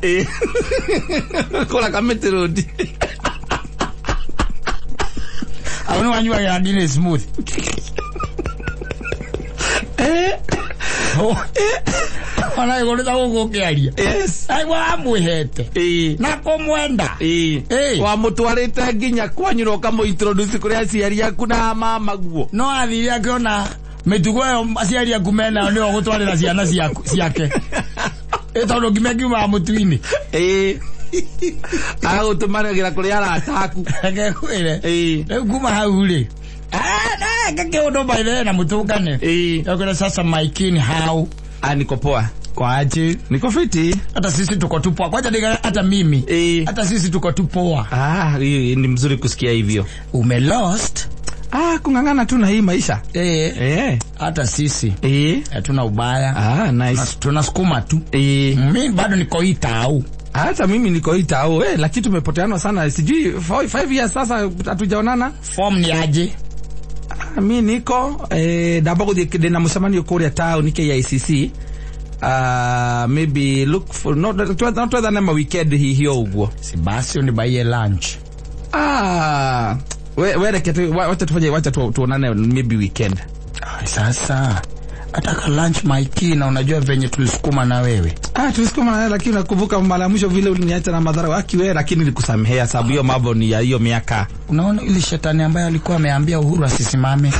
Kũra kamĩtĩ road. Au nĩ wanyuagĩra Guinness smooth. Ona igũrũ ta gũkũ ũkĩaria. Yes. Aigua wamwĩhete. Na kũmwenda. Wamũtwarĩte nginya kwanyu na ũkamũ-introduce kũrĩ aciari aku na mama guo. No athire akĩona mĩtugo ĩyo aciari aku menayo nĩyo gũtwarĩra ciana ciake. Tondũ ngima ĩkiumaga mũtu-inĩ. Agagũtũmanagĩra kũrĩ arata aku. Reke ngwĩre. Rĩu kuma hau rĩ. Kĩũndũ by the way na mũtũngane. Ekwĩra sasa Mike ni how? Niko poa. Kwaje? Niko fiti. Hata sisi tuko tu poa. Kwanza diga hata mimi. Hata sisi tuko tu poa. Ni mzuri kusikia hivyo. Ume lost? Kung'ang'ana tu na hii maisha. Hata sisi. Hatuna ubaya. Nice. Tunasukuma tu. Mimi bado niko hii tau. Hata mimi niko hii tau. Lakini tumepoteana sana. Sijui 5 years sasa hatujaonana. Form ni aje? Mi niko ndamba guthie ndina mucemanio kuria town KICC. Maybe look for no twethane ma weekend hihi o uguo. Si basi unibaie lunch. We reke wacha tufanye, wacha tuonane maybe weekend. Sasa ataka lunch Mike, na unajua venye tulisukuma na wewe. Tulisukuma na wewe, lakini nakumbuka mara mwisho vile uliniacha na madhara waki wewe, lakini nilikusamehea sababu hiyo mambo ni ya hiyo miaka. Unaona ile shetani ambaye alikuwa ameambia Uhuru asisimame.